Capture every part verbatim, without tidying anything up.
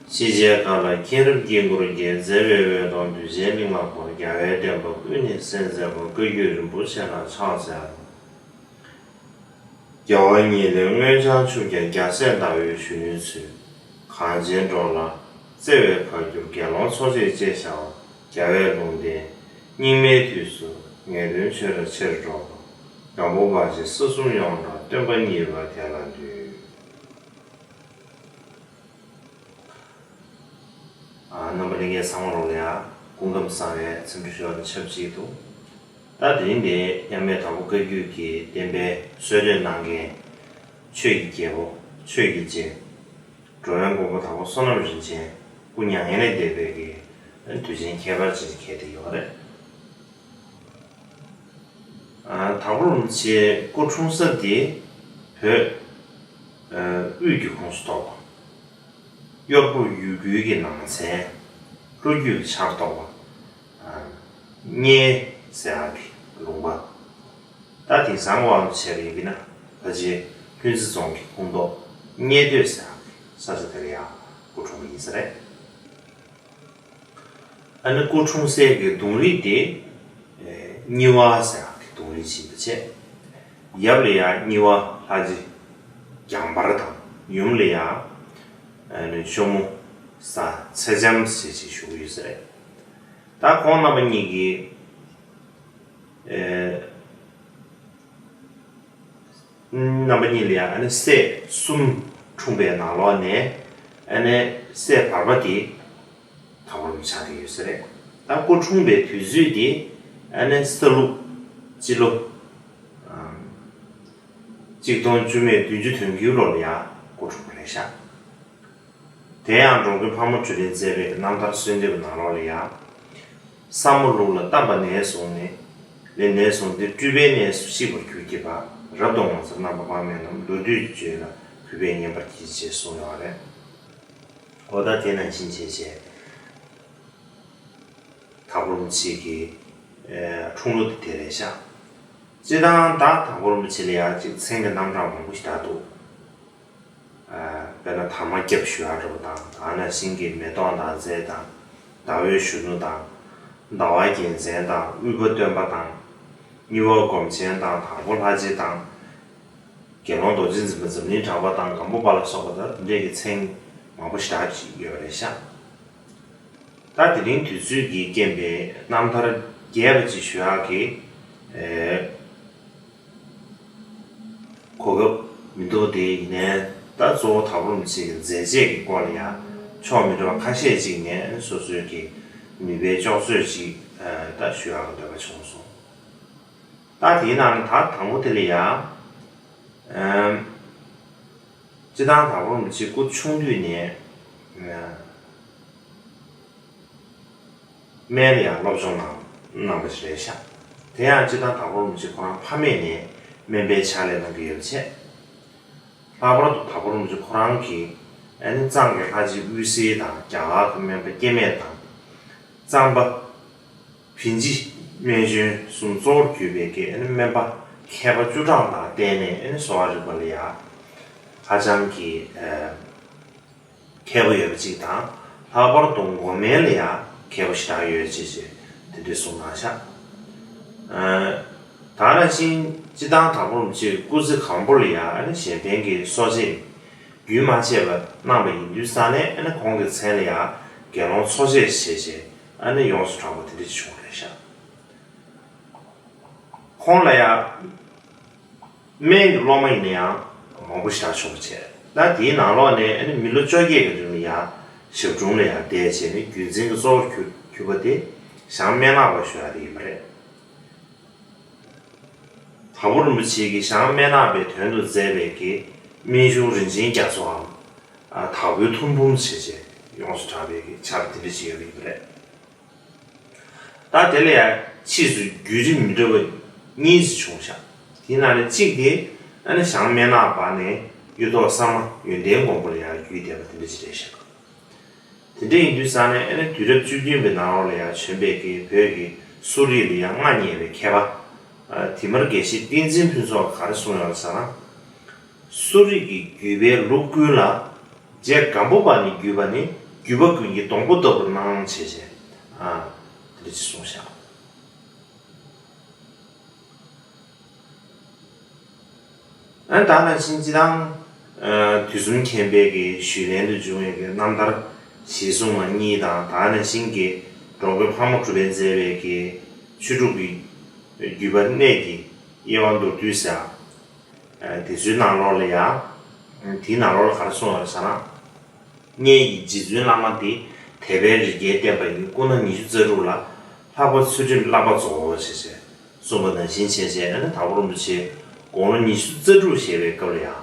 ཕྱི་རྒྱལ་ཁག་ལ་མཁྱེན་རབ་དཀྱིལ་འཁོར་རྒྱས་མཛད་པའི་འོད་སྟོང་དུས་ཆེན་གླིང་ལ་བོར། རྒྱལ་བའི་བསྟན་པ་ཀུན་ནས་གསལ་མཛད་པ། བཀའ་བརྒྱུད་རིན་པོ་ཆེ་ལ་ཕྱག་འཚལ་ལོ། རྒྱལ་བ་ཉིད་ལས་མངོན་བྱང་ཆུབ་ཀྱང་། རྒྱལ་སྲས་ཟླ་འོད་གཞོན་ནུའི་ཚུལ། གངས་ཅན་འགྲོ་ལ་བརྩེ་བས་ཕར་གྱུར། དགེ་སློང་ཚོགས་བཅས་ཅེས་བྱ་བ། རྒྱལ་བའི་ལུང་བསྟན་སྙིགས་མའི་དུས་སུ། ངེས་དོན་ཆོས་ར་ཆེར་སྒྲོག་པ། སྒམ་པོ་པ་ཆེ་ས་གསུམ་ཡོངས་གྲགས། སྟོན་པ་གཉིས་པ་དེ་ལ་འདུད། རྣམ་པ་ལྷན་རྒྱས་ཚང་མ་ལོ་ལ་ཡ་སྐུ་ཁམས་བཟང་བའི་འཚམས་འདྲི་ཞུ་བ་དང་ཆབས་ཅིག་ཏུ། ད་དེ་རིང་འདི་མཉམ་མེད་དྭགས་པོ་བཀའ་བརྒྱུད་ཀྱི་བསྟན་པའི་སྲོལ་གཏོད་གནང་མཁན་ཆོས་ཀྱི་རྒྱལ་པོ་ཆོས་ཀྱི་རྗེ་འགྲོ་བའི་མགོན་པོ་དྭགས་པོ་བསོད་ནམས་རིན་ཆེན་སྐུ་མྱ་ངན་ལས་འདས་པའི་གི་དུས་ཆེན་ཁྱད་པར་ཅན་ཞིག་འཁེལ་བསྡད་ཡོད་རེད། དྭགས་པོ་རིན་པོ་ཆེའི་སྐུ་འཁྲུངས་ས་དེ་བོད་དབུས་ཀྱི་ཁོངས་སུ་གཏོགས་པ། གཡོར་པོ་ཡུལ་ཁུལ་གྱི་ནང་ཚན། ལྷོ་རྒྱུད་ཀྱི་ཆར་གཏོགས་པ། མཉེ་ཟེར་ཡག་གི་ལུང་པ། ད་དེང་སང་དབང་དུ་བྱས་པ་ཡིན་ན་ཕལ་ཆེར་ལྷུན་རྩེ་རྫོང་གི་ཁོངས་གཏོགས་མཉེ་སྟོད་ཟེར་ཡག་གི་ས་ཆ་དེ་ལ་ཡང་སྐུ་འཁྲུངས་པ་ཡིན་ས་རེད། ཨ་ནི་སྐུ་འཁྲུངས་སའི་གི་གདུང་རིགས་དེ་རྙི་བ་ཟེར་ཡག་གི་གདུང་རིགས་ཤིག་ཡིན་པ་བྱས། ཡབ་ལ་ཡང་རྙི་བ་ལྷ་རྗེ་རྒྱང་འབར་དང་ཡུམ་ལ་ཡང་ཨ་ནི་ཤོ་མོ་ས་ཚེ་ལྕམ་ཞེས་ཞིག་ཞུ་གི་ཡོད་ས་རེད། ད་ཁོང་རྣམ་པ་གཉིས་ཀྱི་ཨེ། རྣམ་པ་གཉིས་ལ་ཡང་ཨ་ནི་སྲས་གསུམ་འཁྲུངས་པའི་ནང་ལོགས་ནས་ཨ་ནི་སྲས་བར་པ་དེ་དྭགས་པོ་རིན་པོ་ཆེ་ཆགས་ཀྱི་ཡོད་ས་རེད། ད་སྐུ་འཁྲུངས་པའི་དུས་ཚོད་དེ་ཨ་ནི་ས་ལུག་སྤྱི་ལོ་གཅིག་སྟོང་བཅུ་མེད་བདུན་ཅུ་དོན་དགུའི་ལོ་ལ་ཡང་སྐུ་འཁྲུངས་པ་རེད་ཤག་དེ་ཡང་འགྲོ་མགོན་ཕག་མོ་གྲུ་ལེན་མཛད་པའི་རྣམ་ཐར་གསོལ་འདེབས་ནང་ལོགས་ལ་ཡང་། ས་མོ་ལུག་ལ་བལྟམས་པ་ནས་བཟུང་ནས། ལས་ནས་བཟུང་སྟེ་སྤྲུལ་པའི་གནས་སུ་གཤེགས་པར་གྱུར་གྱི་བར། རབ་ཏུ་ངོ་མཚར་རྣམ་པ་དཔག་མེད་རྣམས། མདོ་སྡུད་བརྗོད་ལ་གུས་པས་ཉན་པར་གྱིས་ཅེས་གསུངས་ཡོད་རེད། འོ་ད་དེ་ནང་བཞིན་བྱས་བྱས། དྭགས་པོ་རིན་པོ་ཆེ་གི་འཁྲུངས་ལོ་དེ་དེ་རེད་ཤག་སྤྱིར་བཏང་ད་དྭགས་པོ་རིན་པོ་ཆེ་ལ་ཡང་ཅིག་མཚན་གྱི་རྣམ་གྲངས་མང་པོ་ཞིག་བཏགས་འདུག་དཔེར་ན་དར་མ་སྐྱབས་ཞུ་ཡག་འདྲ་པོ་དང་། དེ་ནང་བཞིན་གྱི་མེ་ཏོག་མདངས་མཛད་དང་། ཟླ་འོད་གཞོན་ནུ་དང་། ཟླ་བ་རྒྱལ་མཚན་དང་། དབུས་པ་སྟོན་པ་དང་། རྙི་བ་སྒོམ་ཆེན་དང་། དྭགས་པོ་ལྷ་རྗེ་དང་། དགེ་སློང་རྡོ་རྗེ་འཛིན་པ་འཛམ་གླིང་གྲགས་པ་དང་། སྒམ་པོ་པ་ལ་སོགས་པ་དང་དེ་འདྲས་ཀྱི་མཚན་མང་པོ་ཞེ་དྲག་ཅིག་ཡོད་རེད་ཤག་ད་དེ་རིང་དུས་ཚོད་ཀྱིས་རྐྱེན་པས་རྣམ་ཐར་རྒྱས་པ་ཅིག་ཞུ་ཡག་གི་གོ་སྐབས་མི་འདུག་དེ་ཡིན་ནའི་ད་གཙོ་བོ་དྭགས་པོ་རིན་པོ་ཆེ་གི་མཛད་རྗེས་ཀྱི་སྐོར་ལ་ཡང་ཕྱོགས་མི་འདྲ་བ་ཁ་ཤས་ཅིག་ནས་སོ་སོའི་གི་ནུས་པའི་ལྕོགས་ཚོད་ཅིག་ད་ཞུ་ཡག་གི་འདོད་པ་བྱུང་སོང་། ད་དེའི་ནང་ནས་ད་དང་པོ་དེ་ལ་ཡང་། སྤྱིར་བཏང་དྭགས་པོ་རིན་པོ་ཆེ་སྐུ་ཆུང་དུས་ནས་སྨན་ལ་ཡང་སློབ་སྦྱོང་གནང་གནང་བ་ཞིག་རེད་ཤག་དེ་ཡང་སྤྱིར་བཏང་དྭགས་པོ་རིན་པོ་ཆེ་ཁོ་རང་ཕ་མེས་ནས་སྨན་པའི་ཕྱག་ལས་གནང་གི་ཡོད་པ་བྱས། ལྷག་པར་དུ་དྭགས་པོ་རིན་པོ་ཆེ་ཁོ་རང་གིས་ཨ་ནི་གཙང་གི་ལྷ་རྗེ་དབུ་སེལ་དང་། རྒྱ་གར་གྱི་སྨན་པ་སྐྱེ་མེད་དང་། གཙང་པ་བིན་ཅི་སྨན་ཆུན་གསུམ་གཙོ་བོར་གྱུར་པའི་གི་ཨ་ནི་སྨན་པ་མཁས་པ་བཅུ་གྲངས་དང་བསྟེན་ནས་ཨ་ནི་གསོ་བ་རིག་པ་ལ་ཡང་ཧ་ཅང་གི་ཨ་མཁས་པོ་ཡོད་པ་གཅིག་དང་། ལྷག་པར་དུ་མགོ་སྨན་ལ་ཡང་མཁས་པོ་ཞེ་དྲག་ཡོད་ཅེས་ཅེས་དེ་འདྲས་གསུངས་གནང་ཤག་ཨ་ད་ནང་བཞིན་སྤྱིར་བཏང་དྭགས་པོ་རིན་པོ་ཆེ་སྐུ་ཚེ་གང་པོ་ལ་ཡང་ཨ་ནི་གཞན་ཕན་གྱི་གསོ་དཔྱད་རྒྱུན་མ་ཆད་པར་གནང་བ་ཡིན་དུས་ཙང་ནས་ཨ་ནི་ཁོང་གི་མཚན་ལ་ཡང་དགེ་སློང་འཚོ་བྱེད་ཞེས་བྱས་ཨ་ནི་ཡོངས་སུ་གྲགས་པ་དེ་འདྲ་ཞིག་བྱུང་བ་རེད་ཤག་ཁོང་ལ་ཡང་སྨན་གྱི་སློབ་མ་ཡིན་ན་ཡང་མང་པོ་ཞེ་དྲག་བྱུང་བ་བྱས། ད་དེའི་ནང་ལོགས་ནས་ཨ་ནི་མི་ལོ་བཅོ་བརྒྱད་ཀྱི་རིང་ལ་ཡང་ཞབས་དྲུང་ལ་ཡང་བསྡད་བྱས་ནས་རྒྱུན་འཛིན་གྱི་གཙོ་བོར་གྱུར་གྱུར་པ་དེ་ཞང་སྨན་བླ་པ་ཞུ་ཡག་དེ་ཡིན་པ་རེད། དྭགས་པོ་རིན་པོ་ཆེ་གིས་ཞང་སྨན་བླ་པའི་དོན་དུ་མཛད་པའི་གི་སྨན་གཞུང་རིན་ཆེན་རྒྱ་མཚོའམ། ཨ་དྭགས་པོའི་ཐུན་འབུམ་ཞེས་བྱས་ཡོངས་སུ་གྲགས་པའི་གི་ཆར་དེ་འདྲ་ཞིག་ཡོད་པ་ཡིན་པ་རེད། ད་དེ་ལ་ཡང་ཕྱིས་སུ་བརྒྱུད་རིམ་མི་འདྲ་བ་གཉིས་ཤིག་བྱུང་ཤག་དེའི་ནང་ནས་གཅིག་དེ་ཨ་ནི་ཞང་སྨན་བླ་པ་ནས་གཡུ་ཐོག་ས་མ་ཡོན་ཏན་མགོན་པོ་ལ་ཡང་བརྒྱུད་བསྡད་པ་དེ་འདྲ་ཞིག་རེད་ཤག་དེ་འདྲ་ཡིན་དུས་ཙང་ནས་ཨ་ནི་དུས་རབས་བཅུ་བདུན་པའི་ནང་ལོགས་ལ་ཡང་བྱོན་པའི་གི་བོད་ཀྱི་གསོ་རིག་ལ་ཡང་མངའ་བརྙེས་པའི་མཁས་པ། ཨ་དེ་མར་དགེ་བཤེས་བསྟན་འཛིན་ཕུན་ཚོགས་ཀྱིས་ག་རེ་གསུངས་ཡོད་ཟེར་ན། གསོ་རིག་གི་བརྒྱུད་པའི་ལུགས་ཀུན་ལ། རྗེ་སྒམ་པོ་པ་ནས་བརྒྱུད་པ་ནི་ བརྒྱུད་པ་ཀུན་གྱི་སྡོང་པོ་ལྟ་བུར་སྣང་བྱས་བྱས། ཨ། དེ་འདྲ་ཅིག་གསུངས་ཤག་ཨ། ད་ནང་བཞིན་སྤྱིར་བཏང་། ཨ། དུས་གསུམ་མཁྱེན་པའི་གི་ཞུས་ལན་དུ་འབྱུང་བའི་གི་རྣམ་ཐར་ཞེས་གསུངས་པ་གཉིས་དང་། ད་ནང་བཞིན་གྱི་འགྲོ་མགོན་ཕག་མོ་གྲུ་པས་མཛད་པའི་གི་ཆོས་དྲུག་གི་བརྒྱུད་པ་གནད་ཀྱི་དབྱེ་བ་མདོར་བསྡུས་ཟེར། ཨ། དེ་ཚོའི་ནང་ལོགས་ལ་ཡང་། དེའི་ནང་ལོགས་ལ་ག་རེ་གསུངས་པ་རེད་ཟེར་ན། སྔོན་གྱི་རྗེ་བཙུན་བླ་མ་དེ་དད་པའི་རི་རྒྱལ་བསྟན་པ་ཡི་སྐུ་ན་ཉི་ཤུ་རྩ་དྲུག་ལ་ལྷག་པ་ཚུལ་ཁྲིམས་བསླབ་པ་རྫོགས་ཞེས་བྱས་གསུངས་པ་ནང་བཞིན་བྱས་བྱས། ཨ་ནི་དྭགས་པོ་རིན་པོ་ཆེ་དགུང་ལོ་ཉི་ཤུ་རྩ་དྲུག་བཞེས་པའི་སྐབས་ལ་ཡང་།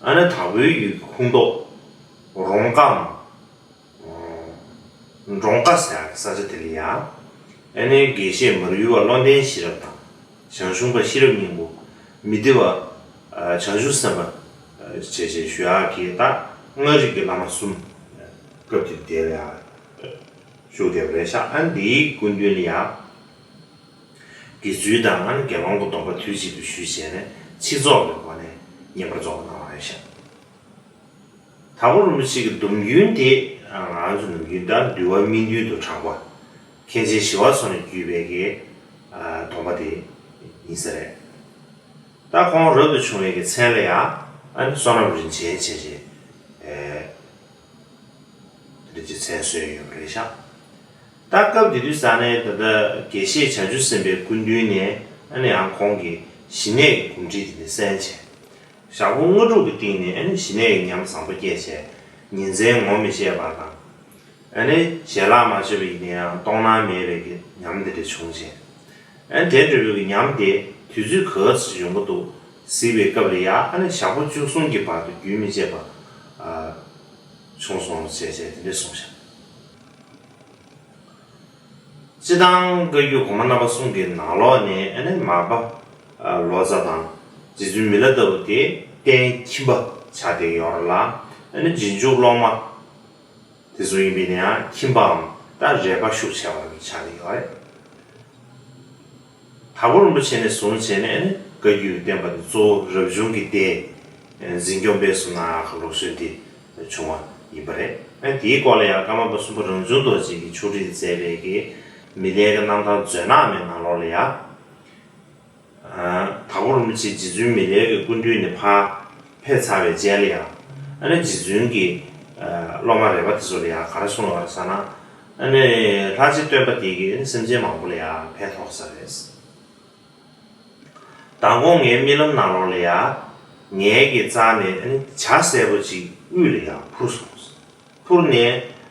ཨ་ནི་དྭགས་པོའི་ཡུལ་གྱི་ཁོངས་གཏོགས་རོང་ཀའམ་འབྲོང་ཀ་ཟེར་ཡག་གི་ས་ཆ་དེ་ལ་ཡང་། ཨ་ནི་དགེ་བཤེས་མར་ཡུལ་བ་བློ་ལྡན་ཤེས་རབ་དང་། ཞང་ཞུང་པ་ཤེས་རབ་སྙིང་པོ། མི་ཏི་པ་བྱང་ཆུབ་སེམས་དཔའ་བྱས་བྱས་ཞུ་ཡག་གི་ད་མངའ་རིས་ཀྱི་བླ་མ་གསུམ་སྐབས་དེ་དེ་ལ་ཡང་བཞུགས་བསྡད་པ་རེད་ཤག་ཨ་ནི་དེའི་སྐུ་མདུན་ལ་ཡང་དགེ་ཚུལ་དང་། ཨ་ནི་དགེ་སློང་གི་སྡོམ་པ་དུས་གཅིག་ཏུ་ཞུས་བྱས་ནས་ཆིག་རྫོགས་ཀྱི་སྒོ་ནས་བསྙེན་པར་རྫོགས་པ་གནང་བ་རེད་ཤག་དྭགས་པོ་རིན་པོ་ཆེ་གི་སྡོམ་རྒྱུན་དེ་ང་ཚོ་ནམ་རྒྱུན་ལྟར་འདུལ་བ་སྨིན་གྲོལ་དུ་དྲངས་པ། མཁན་ཆེན་ཞི་བ་འཚོ་ནས་བརྒྱུད་པའི་གི་སྡོམ་པ་དེ་ཡིན་ས་རེད། ད་ཁོང་རབ་ཏུ་བྱུང་བའི་གི་མཚན་ལ་ཡང་ཨ་ནི་བསོད་ནམས་རིན་ཆེན་བྱས་བྱས། དེ་འདྲ་ཅིག་མཚན་གསོལ་ཡོད་པ་རེད་ཤག་ད་སྐབས་དེ་དུས་ས་ནས་ད་ལྟ་དགེ་བཤེས་བྱང་ཆུབ་སེམས་དཔའི་སྐུ་མདུན་ནས་ཨ་ནི་ཡང་ཁོང་གི་ཞི་གནས་ཀྱི་གོམས་འདྲིས་དེ་ནས་གསན་བྱས། ཞག་པོ་ལྔ་དྲུག་གི་སྟེང་ནས་ཨ་ནི་ཞི་གནས་ཀྱི་ཉམས་བཟང་པོ་སྐྱེས་བྱས། ཉིན་མཚན་ངོ་མི་ཤེས་པ་དང་། ཨ་ནི་ཞལ་ལག་མ་མཆོད་པ་ཡིན་ན་ཡང་གཏོང་སྣང་མེད་པའི་གི་ཉམས་དེ་འདྲ་བྱུང་བྱས། ཨ་ནི་དེ་འདྲ་བའི་གི་ཉམས་དེ་དུས་ཚོད་ག་ཚོད་ཡོང་གི་འདུག་གཟིགས་པའི་སྐབས་ལ་ཡང་ཨ་ནི་ཞག་པོ་བཅུ་གསུམ་གྱི་བར་དུ་རྒྱུན་མི་ཆད་པ་ཨ་བྱུང་སོང་ཟེར་བྱས་དེ་འདྲ་གསུངས་ཤག་སྤྱིར་བཏང་བཀའ་བརྒྱུད་གོང་མ་རྣམ་པ་གསུམ་གྱི་ནང་ལོགས་ནས་ཨ་ནི་མར་པ་ལོ་ཙཱ་དང་རྗེ་བཙུན་མི་ལ་ལྟ་བུ་དེ་རྟེན་ཁྱིམ་པ་ཆགས་བསྡད་ཡོད་རེད་ལ། ཨ་ནི་རྗེས་འཇུག་སློབ་མ་དེ་ཚོ་ཡིན་པས་ན་ཡང་ཁྱིམ་པའམ་ད་རས་པ་ཤུགས་ཆེ་བ་ཆགས་བསྡད་ཡོད་རེད། དྭགས་པོ་རིན་པོ་ཆེ་ནས་བཟུང་བྱས་ནས་ཨ་ནི་བཀའ་བརྒྱུད་བསྟན་པ་དེ་གཙོ་བོ་རབ་བྱུང་གི་སྡེ་འཛིན་སྐྱོང་སྤེལ་གསུམ་གནང་ཡག་གི་ལུགས་སྲོལ་འདི་བྱུང་བ་ཡིན་པ་རེད། ཨ་ནི་དེའི་སྐོར་ལ་ཡང་ཀརྨ་པ་གསུམ་པ་རང་བྱུང་རྡོ་རྗེ་གིས་ཕྱོགས་སྒྲིག་མཛད་པའི་གི་མི་ལའི་གི་རྣམ་ཐར་མཛོད་ནག་མའི་ནང་ལོགས་ལ་ཡང་། དྭགས་པོ་རིན་པོ་ཆེ་རྗེ་བཙུན་མི་ལའི་གི་སྐུ་མདུན་ནས་ཕར་ཕེབས་ཚར་བའི་རྗེས་ལ་ཡང་ཨ་ནི་རྗེ་བཙུན་གྱི་སློབ་མ་རས་པ་དེ་ཚོ་ལ་ཡང་ག་རེ་གསུངས་པ་རེད་ཟེར་ན། ཨ་ནི་ལྷ་རྗེ་སྟོན་པ་དེ་གིས་ཨ་ནི་སེམས་ཅན་མང་པོ་ལ་ཡང་ཕན་ཐོགས་ས་རེད། མདང་དགོང་ངའི་རྨི་ལམ་ནང་ལོགས་ལ་ཡང་ངའི་གི་རྩ་ནས་ཨ་ནི་བྱ་སེར་པོ་ཅིག་དབུས་ལ་ཡང་འཕུར་སོང་། འཕུར་ནས་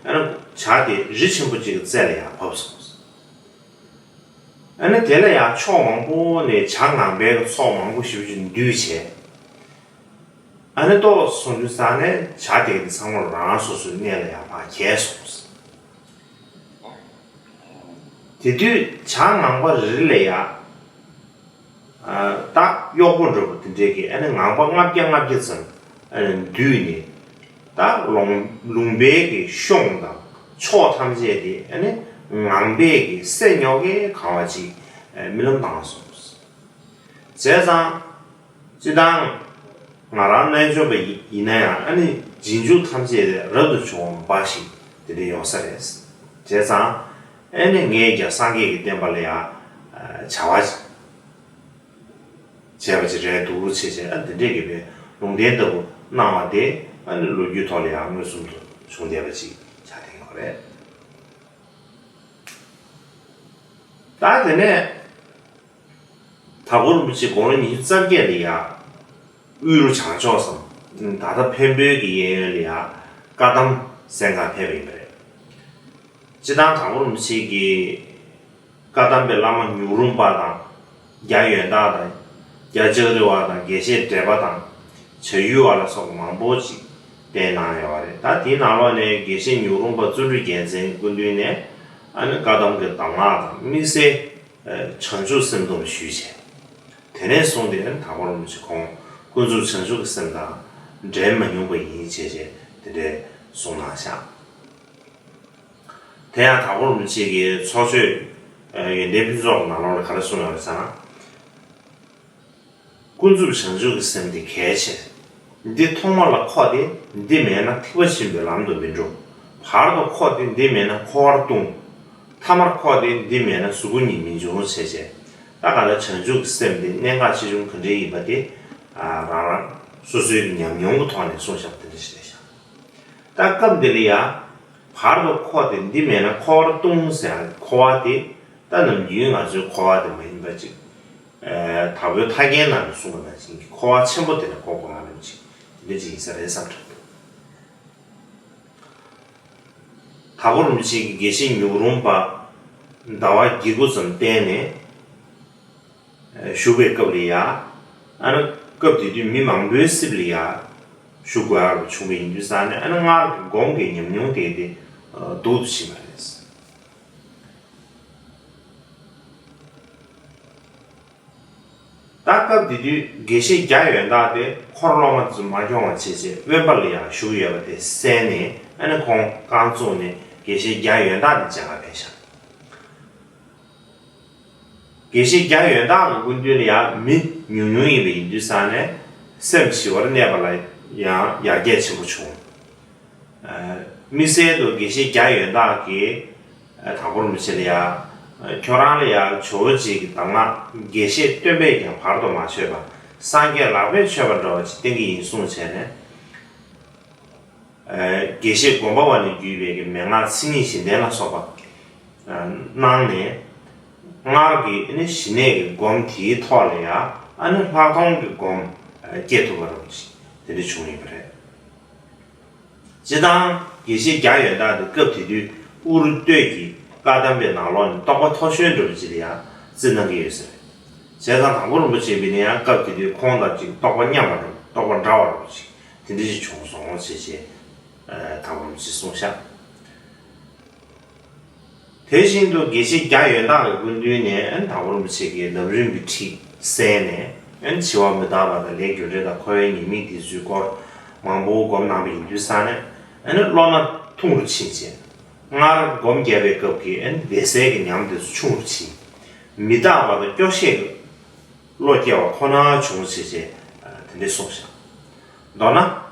ཨ་ནི་བྱ་དེ་རི་ཆེན་པོ་ཅིག་གི་རྩེ་ལ་ཡང་བབས་སོང་། ཨ་ནི་དེ་ལ་ཡང་ཕྱོགས་མང་པོ་ནས་བྱ་ངང་པའི་ཚོགས་མང་པོ་ཞེ་པོ་ཅིག་འདུས་བྱས། ཨ་ནི་ཏོག་སོང་དུས་ཙང་ནས་བྱ་དེ་གི་ཚང་མ་རང་སོ་སོའི་གནས་ལ་ཡང་ཕར་གྱེས་སོང་། དེ་དུས་བྱ་ངང་པ་རེ་རེ་ལ་ཡང་ད་གཡོག་པོ་འདྲ་པོ་དེ་འདྲས་ཀྱིས་ཨ་ནི་ངང་པ་ལྔ་བརྒྱ་ལྔ་བརྒྱ་ཙམ་ཨ་ནི་འདུས་ནས། ད་ལུང་ལུང་པའི་གི་གཤོང་དང་ཕྱོགས་ཐམས་ཅད་དེ་ཨ་ནི་ངང་པས་གི་སེ་སྨྱོ་གིས་གང་བ་ཅིག་རྨི་ལམ་བཏང་སོང་། བྱས་ཙང་། སྤྱིར་བཏང་ང་རང་རྣལ་འབྱོར་པ་ཡིན་ན་ཡང་ཨ་ནི་རྗེས་འཇུག་ཐམས་ཅད་རབ་ཏུ་བྱུང་བ་འབའ་ཞིག་དེ་འདྲ་ཡོང་ས་རེད། བྱས་ཙང་ཨ་ནི་ངས་ཀྱང་སངས་རྒྱས་ཀྱི་བསྟན་པ་ལ་ཡང་བྱ་བ་བྱས་པ་ཅིག་རེད་འདུག་བྱས་བྱས། ཨ་འདི་འདྲས་ཀྱི་བའི་ལུང་བསྟན་ལྟ་བུ་གནང་བ་དེ་ཨ་ནི་ལོ་རྒྱུས་ཐོག་ལ་ཡང་མངོན་སུམ་དུ་བྱུང་བསྡད་པ་ཅིག་ཆགས་བསྡད་ཡོད་རེད། ད་དེ་ནས། དྭགས་པོ་རིན་པོ་ཆེ་དགུང་ལོ་ཉི་ཤུ་རྩ་བརྒྱད་ལ་ཡང་དབུས་རུ་བྱང་ཕྱོགས་སམ། ད་ལྟ་འཕན་པོའི་གི་གཡས་གཡོན་ལ་ཡང་བཀའ་གདམས་གསན་གར་ཕེབས་པ་ཡིན་པ་རེད། སྤྱིར་བཏང་དྭགས་པོ་རིན་པོ་ཆེ་གིས་བཀའ་གདམས་པའི་བླ་མ་ཉུག་རུམ་པ་དང་། རྒྱ་ཡོན་བདག་དང་། རྒྱ་ལྕགས་རི་བ་དང་། དགེ་བཤེས་བགྲེས་པ་དང་། བྱ་ཡུལ་བ་ལ་སོགས་པ་མང་པོ་ཅིག་བསྟེན་གནང་ཡོད་པ་རེད། ད་དེའི་ནང་ལོགས་ནས་དགེ་བཤེས་ཉུག་རུམ་པ་བརྩོན་འགྲུས་རྒྱལ་མཚན་སྐུ་མདུན་ནས་ཨ་ནི་བཀའ་གདམས་ཀྱི་གདམས་ངག་དང་དམིགས་བསལ། བྱང་ཆུབ་སེམས་སྡོམ་ཞུས་བྱས། དེ་ནས་བཟུང་སྟེ་དྭགས་པོ་རིན་པོ་ཆེ་ཁོང་ཀུན་རྫོབ་བྱང་ཆུབ་ཀྱི་སེམས་དང་འབྲལ་མ་མྱོང་པ་ཡིན་བྱས་བྱས་དེ་འདྲས་གསུངས་གནང་ཤག་དེ་ཡང་དྭགས་པོ་རིན་པོ་ཆེ་གི་ཚོགས་ཆོས་ཡོན་ཏན་ཕུན་ཚོགས་ཀྱི་ནང་ལོགས་ལ་ག་རེ་གསུངས་ཡོད་རེད་ཟེར་ན། ཀུན་རྫོབ་བྱང་ཆུབ་ཀྱི་སེམས་དེ་གལ་ཆེ། འདི་ཐོག་མ་ལ་ཁོག་སྟེ་འདི་མེད་ན་ཐེག་པ་ཆེན་པོའི་ལམ་དུ་མི་འགྲོ། བར་དུ་འཁོར་ཏེ་འདི་མེད་ན་འཁོར་བར་ལྟུང་། ཐ་མར་འཁོར་ཏེ་འདི་མེད་ན་གཟུགས་སྐུ་ཉིད་མི་འབྱུང་ཞེས་བྱས། ད་ག་ལ་བྱང་ཆུབ་ཀྱི་སེམས་དེ་གནད་འགག་ཆེ་ཆུང་ག་འདྲ་ཡིན་པ་དེ་རང་རང་སོ་སོའི་ཉམས་མྱོང་གི་ཐོག་ནས་གསུངས་བཞག་དེ་འདྲ་ཞིག་རེད་ཤག་ད་སྐབས་འདི་ལ་ཡ། བར་དུ་འཁོར་ཏེ་འདི་མེད་ན་འཁོར་བར་ལྟུང་ཟེར་ཡ་འཁོར་བ་དེ་ད་ནམ་རྒྱུན་ང་ཚོའི་འཁོར་བ་དེ་མ་ཡིན་པ་ཅིག་ཨ། དྭགས་པོའི་ཐར་རྒྱན་ནང་ལ་གསུངས་པ་ནང་བཞིན་གྱི་འཁོར་བ་ཆེན་པོ་དེ་ལ་འཁོར་དགོས་ཡ་རེད་ཅིག་དེ་འདྲ་ཅིག་ཡིན་ས་རེད་བསམ་དྲན་འདུག་དྭགས་པོ་རིན་པོ་ཆེ་གིས་དགེ་བཤེས་མྱུར་འོང་པ་ཟླ་བ་བརྒྱད་དགུ་ཙམ་བསྟེན་ནས་བཞུགས་པའི་སྐབས་ལ་ཡ། ཨ་ནི་སྐབས་དེ་དུས་མི་མང་པོའི་སྲིབ་ལ་ཡ་བཞུགས་དགོས་ཡག་བྱུང་བ་ཡིན་དུས་ཙང་ནས། ཨ་ནི་སྔར་གྱི་སྒོམ་གྱི་ཉམས་མྱོང་དེ་དེ་སྡུག་ཏུ་ཕྱིན་པ་རེད། ད་སྐབས་དེ་དུས་དགེ་བཤེས་བརྒྱ་ཡོད་མདའ་དེ་འཁོར་སློབ་མ་ཚོ་མ་འཁྱོངས་པ་བྱས་བྱས་དབེན་པ་ལ་ཡང་བཞུགས་ཡོད་པ་དེ་གསན་ནས། ཨ་ནི་ཁོང་རྐང་བཙུགས་ནས་དགེ་བཤེས་བརྒྱ་ཡོད་མདའ་དེ་མཇལ་ཁ་ཕེབས་ཤག་དགེ་བཤེས་བརྒྱ་ཡོད་མདའ་གི་སྐུ་མདུན་ལ་ཡང་མི་ཉུང་ཉུང་ཡིན་པ་ཡིན་དུས་ཙང་ནས། སེམས་ཞི་བར་གནས་པ་ལ་ཡང་ཡར་རྒྱས་ཆེན་པོ་བྱུང་། དམིགས་བསལ་དུ་དགེ་བཤེས་བརྒྱ་ཡོད་མདའ་གིས་དྭགས་པོ་རིན་པོ་ཆེ་ལ་ཡ། ཁྱོད་རང་ལ་ཡ་ཇོ་བོ་རྗེ་གི་གདམས་ངག་དགེ་བཤེས་སྟོན་པས་ཀྱང་བར་དུ་མ་ཆོད་པ། སངས་རྒྱས་ལག་པས་ཆོད་པ་འདྲ་བ་ཅིག་བསྟན་གྱི་ཡིན་གསུངས་བྱས་ནས། དགེ་བཤེས་སྒོམ་པ་བ་ནས་བརྒྱུད་པའི་གི་མན་ངག་མཚན་ཉིད་བཞི་ལྡན་ལ་སོགས་པ་གནང་ནས། སྔར་གྱི་ཨ་ནི་ཞི་གནས་ཀྱི་སྒོམ་དེའི་ཐོག་ལ་ཡ། ཨ་ནི་ལྷག་མཐོང་གི་སྒོམ་སྐྱེ་ཐུབ་པ་རུ་ཞིག་དེ་འདྲ་བྱུང་ཡོད་པ་རེད། སྤྱིར་བཏང་དགེ་བཤེས་བརྒྱ་ཡོད་མདའ་དེ་སྐབས་དེ་དུས་ཨུ་རུ་སྟོད་ཀྱི་བཀའ་གདམས་པའི་ནང་ལོགས་ནས་རྟོགས་པ་མཐོ་ཤོས་འདྲ་བོ་ཅིག་ལ་ཡང་བརྩི་གནང་གི་ཡོད་ས་རེད། བྱས་ཙང་དྭགས་པོ་རིན་པོ་ཆེ་འབད་ནི་ཡང་སྐབས་དེ་དུས་ཁོང་དང་གཅིག་རྟོགས་པ་མཉམ་པ་རེད། རྟོགས་པ་འདྲ་བ་རེད་ཅིག་དེ་འདྲ་ཞིག་བྱུང་སོང་ཞེས་བྱས། དྭགས་པོ་རིན་པོ་ཆེས་གསུངས་ཤག་དེ་བཞིན་དུ་དགེ་བཤེས་བརྒྱ་ཡོད་མདའ་གི་སྐུ་མདུན་ནས་དྭགས་པོ་རིན་པོ་ཆེ་གིས་ལམ་རིམ་གྱི་ཁྲིད་གསན་ནས། འཆི་བ་མི་རྟག་པ་དང་ལས་རྒྱུ་འབྲས་དང་འཁོར་བའི་ཉེས་དམིགས་འདི་ཚོའི་སྐོར་མང་པོ་སྒོམ་གནང་བ་ཡིན་དུས་ཙང་ནས། བློ་སྣ་ཐུང་རུ་ཕྱིན་བྱས། སྔར་སྒོམ་བརྒྱབ་པའི་སྐབས་ཀྱི་བདེ་གསལ་གྱི་ཉམས་དེ་ཚོ་ཆུང་རུ་ཕྱིན། མི་རྟག་པ་དང་སྐྱོ་ཤས་ཀྱི་བློ་སྐྱེ་བ་ཁོ་ན་བྱུང་ཞེས་བྱས་དེ་འདྲ་གསུངས་ཤག་མདོར་ན།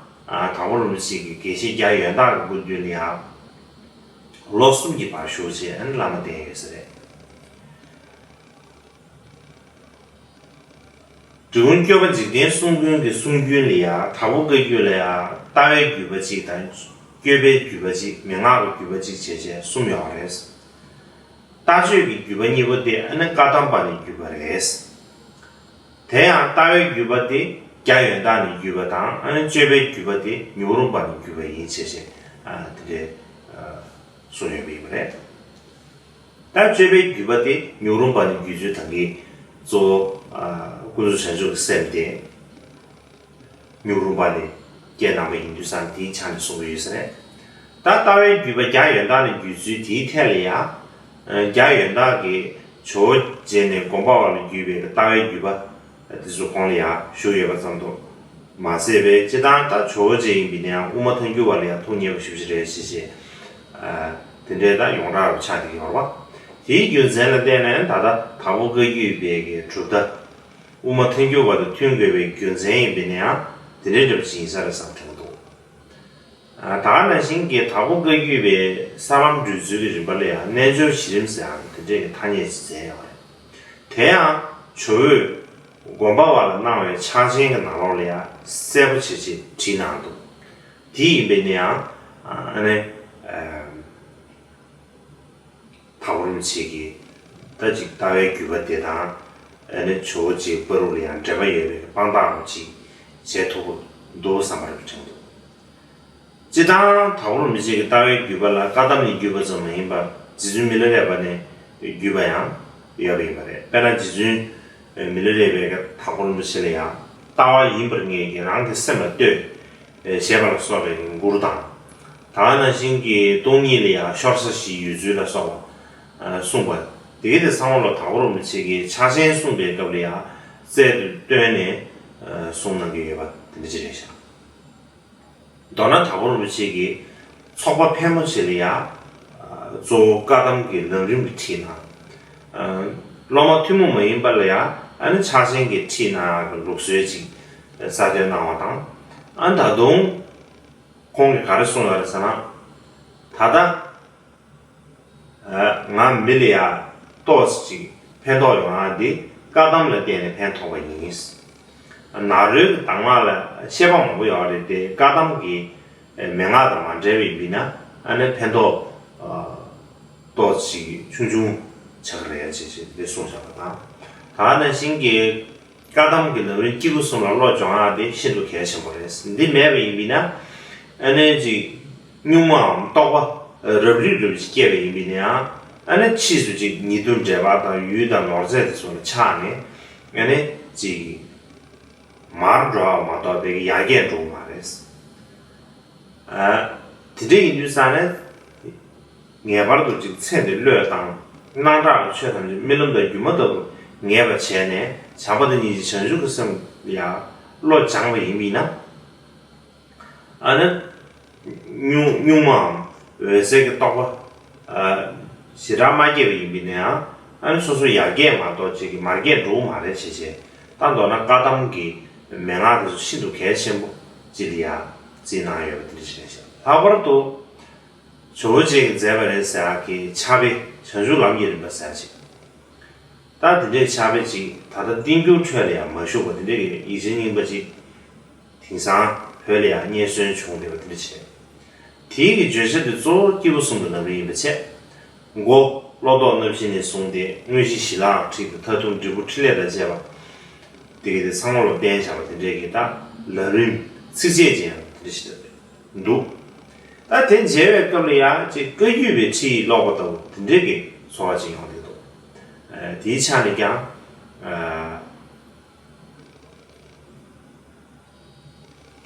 དྭགས་པོ་རིན་པོ་ཆེ་གིས་དགེ་བཤེས་བརྒྱ་ཡོད་མདའ་གི་སྐུ་མདུན་ལ་ཡང་ལོ་གསུམ་གྱི་བར་བཞུགས་བྱས་བླ་མ་བསྟེན་ཡོད་ས་རེད། འབྲི་གུང་སྐྱོབ་པ་འཇིག་རྟེན་གསུམ་མགོན་གྱི་གསུང་རྒྱུན་ལ་ཡང་། དྭགས་པོ་བཀའ་བརྒྱུད་ལ་ཡང་ལྟ་བའི་བརྒྱུད་པ་གཅིག་དང་། སྤྱོད་པའི་བརྒྱུད་པ་གཅིག་མན་ངག་གི་བརྒྱུད་པ་གཅིག་བྱས་བྱས་གསུམ་ཡོད་རེད། ལྟ་སྤྱོད་ཀྱི་བརྒྱུད་པ་གཉིས་པོ་དེ་ཨ་ནི་བཀའ་གདམས་པ་ནས་བརྒྱུད་པ་རེད། དེ་ཡང་ལྟ་བའི་བརྒྱུད་པ་དེ་བརྒྱ་ཡོད་མདའ་ནས་བརྒྱུད་པ་དང་། ཨ་ནི་སྤྱོད་པའི་བརྒྱུད་པ་དེ་མྱུར་འོང་པ་ནས་བརྒྱུད་པ་ཡིན་ཞེས་བྱས་དེ་འདྲའི་གསུངས་ཡོད་པ་ཡིན་པ་རེད། ད་སྤྱོད་པའི་བརྒྱུད་པ་དེ་མྱུར་འོང་པ་ནས་བརྒྱུད་ཚུལ་དང་གི་གཙོ་བོ། ཀུན་རྫོབ་བྱང་ཆུབ་ཀྱི་སེམས་དེ། མྱུར་འོང་པ་ནས་སྐྱེས་གནང་བ་ཡིན་དུས་ཙང་དེའི་ཆ་ནས་གསུང་གི་ཡོད་ས་རེད། ད་ལྟ་བའི་བརྒྱུད་པ་བརྒྱ་ཡོད་མདའ་ནས་བརྒྱུད་ཚུལ་དེའི་ཐད་ལ་ཡང་། བརྒྱ་ཡོད་མདའ་གིས་ཇོ་བོ་རྗེ་ནས་དགོངས་པ་བ་ལ་བརྒྱུད་པའི་ལྟ་བའི་བརྒྱུད་པ་དེ་ཚོ་ཁོང་ལ་ཡང་བཞུགས་ཡོད་པ་ཙམ་དུ་མ་ཟད་པའི། སྤྱིར་བཏང་ད་ཇོ་བོ་རྗེ་ཡིན་པའི་ནའང་དབུ་མ་ཐལ་འགྱུར་བ་ལ་ཡང་ཐུགས་མཉེས་པོ་ཞེ་པོ་ཅིག་རེད་ཞེས་བྱས། དེ་འདྲའི་ད་ཡོངས་གྲགས་རུ་ཆགས་ཀྱི་ཡོད་རེད་པ། དེའི་རྒྱུ་མཚན་ལ་བརྟེན་ནས་ད་ལྟ་དྭགས་པོ་བཀའ་བརྒྱུད་པའི་གི་གྲུབ་མཐའ་དབུ་མ་ཐལ་འགྱུར་བ་དང་མཐུན་དགོས་པའི་རྒྱུ་མཚན་ཡིན་པའི་ནའང་དེ་འདྲའི་འདྲ་པོ་ཅིག་ཡིན་ས་རེད་བསམ་དྲན་འདུག་ད་ག་ནང་བཞིན་གྱི་དྭགས་པོ་བཀའ་བརྒྱུད་པའི་ས་ལམ་བགྲོད་ཚུལ་གྱི་རིམ་པ་ལ་ཡང་རྣལ་འབྱོར་གཞི་རིམ་ཟེར་ཡང་དེ་འདྲའི་གི་ཐ་སྙད་ཅིག་མཛད་ཡོད་རེད། དེ་ཡང་ཇོ་བོས་དགོངས་པ་བ་ལ་གནང་བའི་ཕྱག་ཆེན་གྱི་ནང་ལོགས་ལ་ཡང་གསལ་པོ་བྱས་བྱས་བྲིས་གནང་འདུག་དེ་ཡིན་པའི་ནའང་ཨ་ནི། དྭགས་པོ་རིན་པོ་ཆེ་གིས་ད་ཅིག་ལྟ་བའི་བརྒྱུད་པ་དེ་དང་། ཨ་ནི་ཇོ་བོ་རྗེའི་བར་དུ་ལ་ཡང་འབྲེལ་བ་ཡོད་པའི་དཔང་རྟགས་རུ་ཅིག་བྱེད་ཐུབ་ཀྱི་འདུག་བསམ་པ་རེ་དྲན་འདུག་སྤྱིར་བཏང་དྭགས་པོ་རིན་པོ་ཆེ་གི་ལྟ་བའི་བརྒྱུད་པ་ལ་བཀའ་གདམས་ནས་བརྒྱུད་པ་ཙམ་མ་ཡིན་པར་རྗེ་བཙུན་མི་ལ་རས་པ་ནས་བརྒྱུད་པ་ཡང་ཡོད་པ་ཡིན་པ་རེད། དཔེར་ན་རྗེ་བཙུན་མི་ལ་རས་པས་དྭགས་པོ་རིན་པོ་ཆེ་ལ་ཡང་ལྟ་བ་ཡིན་པར་ངེས་ཀྱིས་རང་གི་སེམས་ལ་ལྟོས། ཞེས་པ་ལ་སོགས་པའི་མགུར་དང་། ད་ག་ནང་བཞིན་གྱི་སྟོང་ཉིད་ལ་ཡང་ཤོར་ས་ཞིག་ཡོད་ཚུལ་ལ་སོགས་པ་གསུངས་པ། དེ་གའི་དེ་ཚང་མ་ལ་དྭགས་པོ་རིན་པོ་ཆེ་གིས་ཕྱག་ཆེན་གསུངས་པའི་སྐབས་ལ་ཡང་རྩལ་དུ་བཏོན་ནས་གསུང་གནང་གི་ཡོད་པ་དེ་འདྲ་ཅིག་རེད་ཤག་མདོར་ན་དྭགས་པོ་རིན་པོ་ཆེ་གིས་ཚོགས་པ་ཕལ་མོ་ཆེ་ལ་ཡང་གཙོ་བོ་བཀའ་གདམས་ཀྱི་ལམ་རིམ་གྱི་ཁྲིད་གནང་། སློབ་མ་ཐུན་མོང་མ་ཡིན་པ་ལ་ཡང་ཨ་ནི་ཕྱག་ཆེན་གྱི་ཁྲིད་གནང་ཡག་གི་ལུགས་སྲོལ་ཅིག་གསར་གཏོད་གནང་བ་དང་། ཨ་ད་དུང་ཁོང་གིས་ག་རེ་གསུངས་ཡོད་རེད་ཟེར་ན། ད་ལྟ་ང་མི་ལ་ཡ་ཏོག་ཙམ་ཅིག་ཕན་ཐོགས་ཡོང་ཡ་འདི་བཀའ་གདམས་ལ་བརྟེན་ནས་ཕན་ཐོགས་པ་ཡིན། ནཱ་རོའི་གདམས་ངག་ལ་བཤད་པ་མང་པོ་ཡོད་རེད་དེ། བཀའ་གདམས་ཀྱི་མན་ངག་དང་མ་འབྲེལ་བ་ཡིན་པས་ན་ཨ་ནི་ཕན་ཐོགས་ཏོག་ཙམ་ཅིག་ཆུང་ཆུང་ཆགས་ཀྱི་རེད་ཅེས་ཅེས་འདི་གསུངས་བཞག་པ་དང་། ད་ག་ནང་བཞིན་གྱི་བཀའ་གདམས་ཀྱི་ལམ་རིམ་སྐྱེས་བུ་གསུམ་ལ་བློ་སྦྱོང་ཡག་དེ་ཤིན་ཏུ་གལ་ཆེན་པོ་རེད། འདི་མེད་པ་ཡིན་པས་ན་ཨ་ནི་ཅིག་གཉུག་མའམ་རྟོག་པ་རབ་རིབ་རབ་ཅིག་སྐྱེས་པ་ཡིན་པས་ན་ཡང་ཨ་ནི་ཕྱིས་སུ་ཅིག་ཉེ་དུ་འབྲེལ་བ་དང་ཡུལ་དང་ནོར་རྫས་དེ་ཚོ་ལ་ཆགས་ནས་ཨ་ནི་ཅིག་མར་འགྲོ་བ་མ་གཏོགས་པའི་ཡར་རྒྱས་འགྲོ་གི་མ་རེད། ཨ། དེ་འདྲ་ཡིན་དུས་ཙང་ནས། ངེས་པར་དུ་ཅིག་ཚེ་འདི་བློས་བཏང་། སྣང་གྲགས་ཀྱི་ཆོས་ཐམས་ཅད་རྨི་ལམ་དང་སྒྱུ་མ་ལྟ་བུར་ངེས་པར་བྱས་ནས་བྱམས་པ་དང་སྙིང་རྗེ་བྱང་ཆུབ་ཀྱི་སེམས་ལ་བློ་སྦྱངས་པ་ཡིན་པས་ན། ཨ་ནི། གཉུག་གཉུག་མའམ་འོད་གསལ་གྱི་རྟོག་པ། ཨ། ཞེ་དྲག་མ་སྐྱེས་པ་ཡིན་པས་ན་ཡང་ཨ་ནི་སོ་སོ་ཡར་རྒྱས་མ་གཏོགས་ཅིག་གི་མར་རྒྱས་འགྲོ་གི་མ་རེད་བྱས་བྱས། ད་མདོར་ན་བཀའ་གདམས་ཀྱི་མན་ངག་དེ་ཚོ་ཤིན་ཏུ་གལ་ཆེན་པོ་ཅིག་ལ་ཡ་རྩིས་གནང་ཡོད་པ་དེ་འདྲ་ཞིག་རེད་ཤག་ལྷག་པར་དུ། ཇོ་བོ་རྗེས་མཛད་པ་རེད་ཟེར་ཡག་གི་ཕྱག་དཔེ་བྱང་ཆུབ་ལམ་གྱི་རིམ་པ་ཟེར་ཅིག་ད་དེ་འདྲའི་ཕྱག་དཔེ་ཅིག་ད་ལྟ་བསྟན་འགྱུར་ཁྲོད་ལ་ཡང་མ་བཞུགས་པ་དེ་འདྲ་གི་ཡིག་ཆ་རྙིང་པ་ཅིག་དེང་སང་བོད་ལ་ཡང་རྙེད་སོན་བྱུང་བསྡད་པ་དེ་འདྲ་བྱས། དེའི་གི་བརྗོད་བྱ་དེ་གཙོ་བོ་སྐྱེས་བུ་གསུམ་གྱི་ལམ་རིམ་ཡིན་པ་བྱས། མགོ་བློ་ལྡོག་རྣམ་བཞི་ནས་བཟུང་སྟེ་དངོས་གཞི་ཞི་ལའང་ཁྲིད་དེ་མཐར་ཐུག་འབྲས་བུ་ཕྲིན་ལས་དང་བཅས་པ། དེ་གི་དེ་ཚང་མ་ལ་བསྟན་བཞག་པ་དེ་འདྲའི་གི་ད་ལམ་རིམ་ཚིགས་བཅད་ཅན་དེ་འདྲ་ཞིག་འདུག་ད་དེ་མཇལ་བའི་སྐབས་ལ་ཡང་ཅིག་བཀའ་བརྒྱུད་པའི་ཁྲིད་ཡིག་ཀློག་པ་ལྟ་བུ་དེ་འདྲའི་གི་ཚོར་བ་ཅིག་ཡོང་གི་འདུག་ཨ། དེའི་ཆ་ནས་ཀྱང་། ཨ།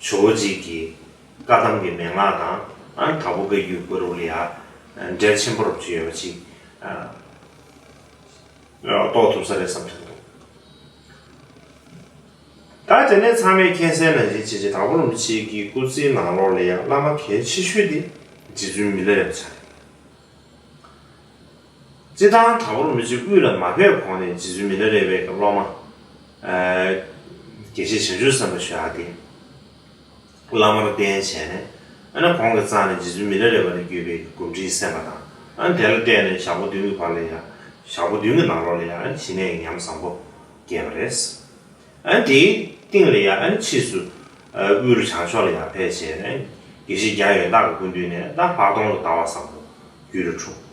ཇོ་བོ་རྗེ་གི་བཀའ་གདམས་ཀྱི་མན་ངག་དང་། ཨ། དྭགས་པོ་བཀའ་བརྒྱུད་བར་དུ་ལ་ཡང་འབྲེལ་ཆེན་པོ་རུ་ཅིག་ཡོད་པ་ཅིག་ཨ། རྟོགས་ཐུབ་ས་རེད་བསམ་གྱི་འདུག་ད་དེ་ནས་ཚང་མས་མཁྱེན་གསལ་ནང་བཞིན་བྱས་བྱས་དྭགས་པོ་རིན་པོ་ཆེ་གི་སྐུ་ཚེའི་ནང་ལོགས་ལ་ཡང་བླ་མ་གལ་ཆེ་ཤོས་དེ་རྗེ་བཙུན་མི་ལ་རས་པ་ཆགས་རེད། སྤྱིར་བཏང་དྭགས་པོ་རིན་པོ་ཆེ་དབུས་ལ་མ་ཕེབས་གོང་ནས་རྗེ་བཙུན་མི་ལ་རས་པའི་སློབ་མ། ཨ། དགེ་བཤེས་བྱང་ཆུབ་སེམས་དཔའ་ཞུ་ཡག་དེ། བླ་མར་བསྟེན་བྱས་ནས། ཨ་ནི་ཁོང་གི་རྩ་ནས་རྗེ་བཙུན་མི་ལ་རས་པ་ལ་བརྒྱུད་པའི་གོམས་འདྲིས་གསན་པ་དང་། ཨ་ནི་དེ་ལ་བརྟེན་ནས་ཞག་པོ་བདུན་གྱི་བར་ལ་ཡང་། ཞག་པོ་བདུན་གྱི་ནང་ལོགས་ལ་ཡང་ཨ་ནི་ཞི་གནས་ཀྱི་ཉམས་བཟང་པོ་སྐྱེས་པ་རེད། ཨ་ནི་དེའི་སྟེང་ལ་ཡང་ཨ་ནི་ཕྱིས་སུ། ཨ། དབུས་རུ་བྱང་ཕྱོགས་ལ་ཡང་ཕེབས་བྱས་ནས་དགེ་བཤེས་རྒྱ་ཡོན་བདག་གི་སྐུ་མདུན་ནས་ད་ལྷག་མཐོང་ལ་ཟླ་བ་བཟང་པོ་རྒྱུད་ལ་འཁྲུངས་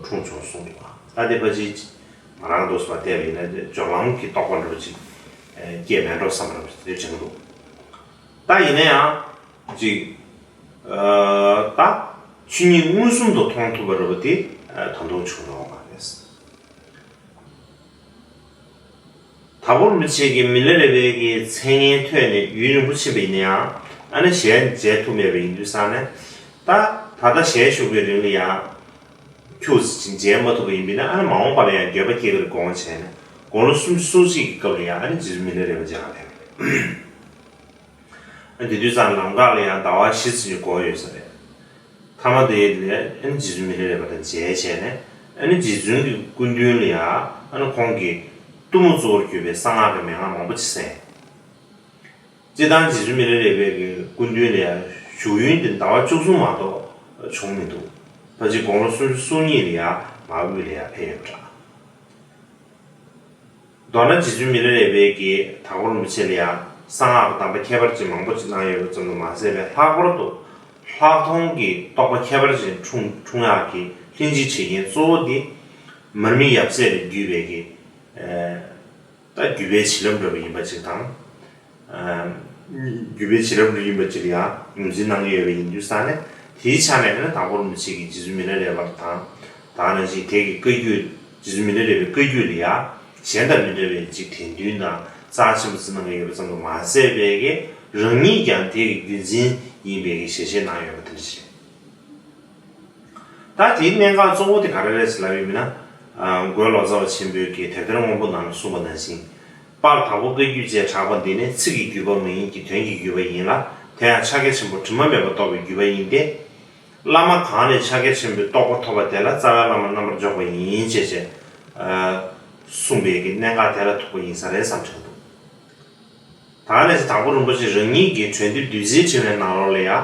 འཁྲུངས་བྱུང་གསུངས་འདུག་ད་དེ་ཕལ་ཆེར་ང་རང་འདུག་སེ་བལྟས་པ་ཡིན་ན་སྦྱོར་ལམ་གྱི་རྟོགས་པ་འདྲ་པོ་ཅིག་སྐྱེས་མེད་འགྲོ་བསམ་པ་འདྲ་པོ་དེ་དྲན་གྱི་འདུག་ད་ཡིན་ན་ཡང་ཅིག་ཨ། ད་ཆོས་ཉིད་མངོན་སུམ་དུ་མཐོང་ཐུབ་པ་འདྲ་པོ་དེ་ད་དུང་བྱུང་མྱོང་བ་མ་རེད། དྭགས་པོ་རིན་པོ་ཆེ་གིས་མི་ལ་རས་པའི་གི་མཚན་སྙན་ཐོས་ནས་ཡུན་རིང་པོ་ཕྱིན་པ་ཡིན་ན་ཡང་ཨ་ནི་ཞལ་མཇལ་ཐུབ་མེད་པ་ཡིན་དུས་ཙང་ནས། ད་ད་ལྟ་ཞལ་བཞུགས་པའི་རིང་ལ་ཡང་ཁྱུག་ཙམ་མཇལ་མ་ཐུབ་པ་ཡིན་པས་ན། ཨ་ནི་མ་འོངས་པ་ལ་ཡང་འགྱོད་པ་སྐྱེ་གི་རེད་དགོངས་བྱས་ནས། དགུང་ལོ་སུམ་ཅུ་སོ་གཅིག་གི་སྐབས་ལ་ཡང་ཨ་ནི་རྗེ་བཙུན་མི་ལ་རས་པ་མཇལ་བར་ཕེབས། ཨ། དེ་དུས་ཙང་ལམ་ཁ་ལ་ཡང་ཟླ་བ་བཞི་ཙམ་གྱི་འགོར་ཡོད་ས་རེད། མཐའ་མ་དེ་ལ་ཨ་ནི་རྗེ་བཙུན་མི་ལ་རས་པ་དང་མཇལ་བྱས་ནས། ཨ་ནི་རྗེ་བཙུན་གྱི་སྐུ་མདུན་ལ་ཡང་ཨ་ནི་ཁོང་གིས་གཏུམ་མོ་གཙོ་བོར་གྱུར་པའི་གསང་སྔགས་ཀྱི་མན་ངག་མང་པོ་ཅིག་གསན། སྤྱིར་བཏང་རྗེ་བཙུན་མི་ལ་རས་པའི་གི་སྐུ་མདུན་ལ་ཡང་བཞུགས་ཡུན་དེ་ཟླ་བ་བཅུ་གསུམ་མ་གཏོགས་བྱུང་མི་འདུག་ཕལ་ཆེར་དགུང་ལོ་སུམ་ཅུ་སོ་གཉིས་ལ་ཡང་མར་དབུས་ལ་ཡང་ཕེབས་ཡོད་པ་འདྲ། མདོར་ན་རྗེ་བཙུན་མི་ལ་རས་པས་ཀྱིས་དྭགས་པོ་རིན་པོ་ཆེ་ལ་ཡང་གསང་སྔགས་ཀྱི་གདམས་པ་ཁྱད་པར་ཅན་མང་པོ་ཅིག་གནང་ཡོད་པ་ཙམ་དུ་མ་ཟད་པའི། ལྷག་པར་དུ་ལྷག་མཐོང་གི་རྟོགས་པ་ཁྱད་པར་ཅན་འཁྲུངས་འཁྲུངས་ཡག་གི་ལྷིང་འཇིགས་བྱེད་རྐྱེན་གཙོ་བོ་དེ་མར་མི་ཡབ་སྲས་ལས་བརྒྱུད་པའི་གི། ཨ། ད་བརྒྱུད་པའི་བྱིན་རླབས་འདྲ་པོ་ཡིན་པ་ཅིག་དང་། ཨ། བརྒྱུད་པའི་བྱིན་རླབས་འདྲ་ཡིན་པ་ཅིག་ལ་ཡང་ངོས་འཛིན་གནང་གི་ཡོད་པ་ཡིན་དུས་ཙང་ནས། དེའི་ཆ་ནས་ཨ་ནི་དྭགས་པོ་རིན་པོ་ཆེ་གིས་རྗེ་བཙུན་མི་ལ་རས་པ་དང་། ད་ག་ནང་བཞིན་དེ་གི་བཀའ་བརྒྱུད། རྗེ་བཙུན་མི་ལ་རས་པའི་བཀའ་བརྒྱུད་ལ་ཡང་གཞན་དང་མི་འདྲ་བའི་ཅིག་དད་འདུན་དང་རྩ་ཆེན་པོ་བརྩི་གནང་གི་ཡོད་པ་ཙམ་དུ་མ་ཟད་པའི་གི། རང་ཉིད་ཀྱང་དེ་གི་བརྒྱུད་འཛིན་ཡིན་པའི་གི་ཞལ་བཞེས་གནང་ཡོད་པ་དེ་འདྲ་ཞིག་རེད། ད་དེའི་གནད་འགག་གཙོ་བོ་དེ་ག་རེ་རེད་ཟེར་ལབ་ཡོད་མིན་ན། ཨ། མགོན་ལོ་ཙཱ་བ་ཆེན་པོས་ཀྱི་དེབ་ཐེར་སྔོན་པོ་ནང་ལ་གསུངས་པ་ནང་བཞིན། པར་དྭགས་པོ་བཀའ་བརྒྱུད་ཅེས་གྲགས་པ་འདི་ནི། ཚིག་གི་བརྒྱུད་པ་མ་ཡིན་གྱི་དོན་གྱི་བརྒྱུད་པ་ཡིན་ལ། དེ་ཡང་ཕྱག་རྒྱ་ཆེན་པོ་དྲི་མ་མེད་པ་རྟོགས་པའི་བརྒྱུད་པ་ཡིན་ཏེ། བླ་མ་གང་ལས་ཕྱག་རྒྱ་ཆེན་པོའི་རྟོགས་པ་ཐོབ་པ་དེ་ལ་རྩ་བའི་བླ་མ་རྣམ་པར་འཇོག་པ་ཡིན་ཅེས་བྱས། ཨ། གསུངས་པའི་གི་གནད་འགག་དེ་ལ་ཐུག་པ་ཡིན་ས་རེད་བསམ་དྲན་འདུག་ད་ག་ནང་བཞིན་དྭགས་པོ་རིན་པོ་ཆེ་རང་ཉིད་ཀྱི་གྲོལ་འདེབས་བདུད་རྩིའི་ཕྲེང་བའི་ནང་ལོགས་ལ་ཡང་།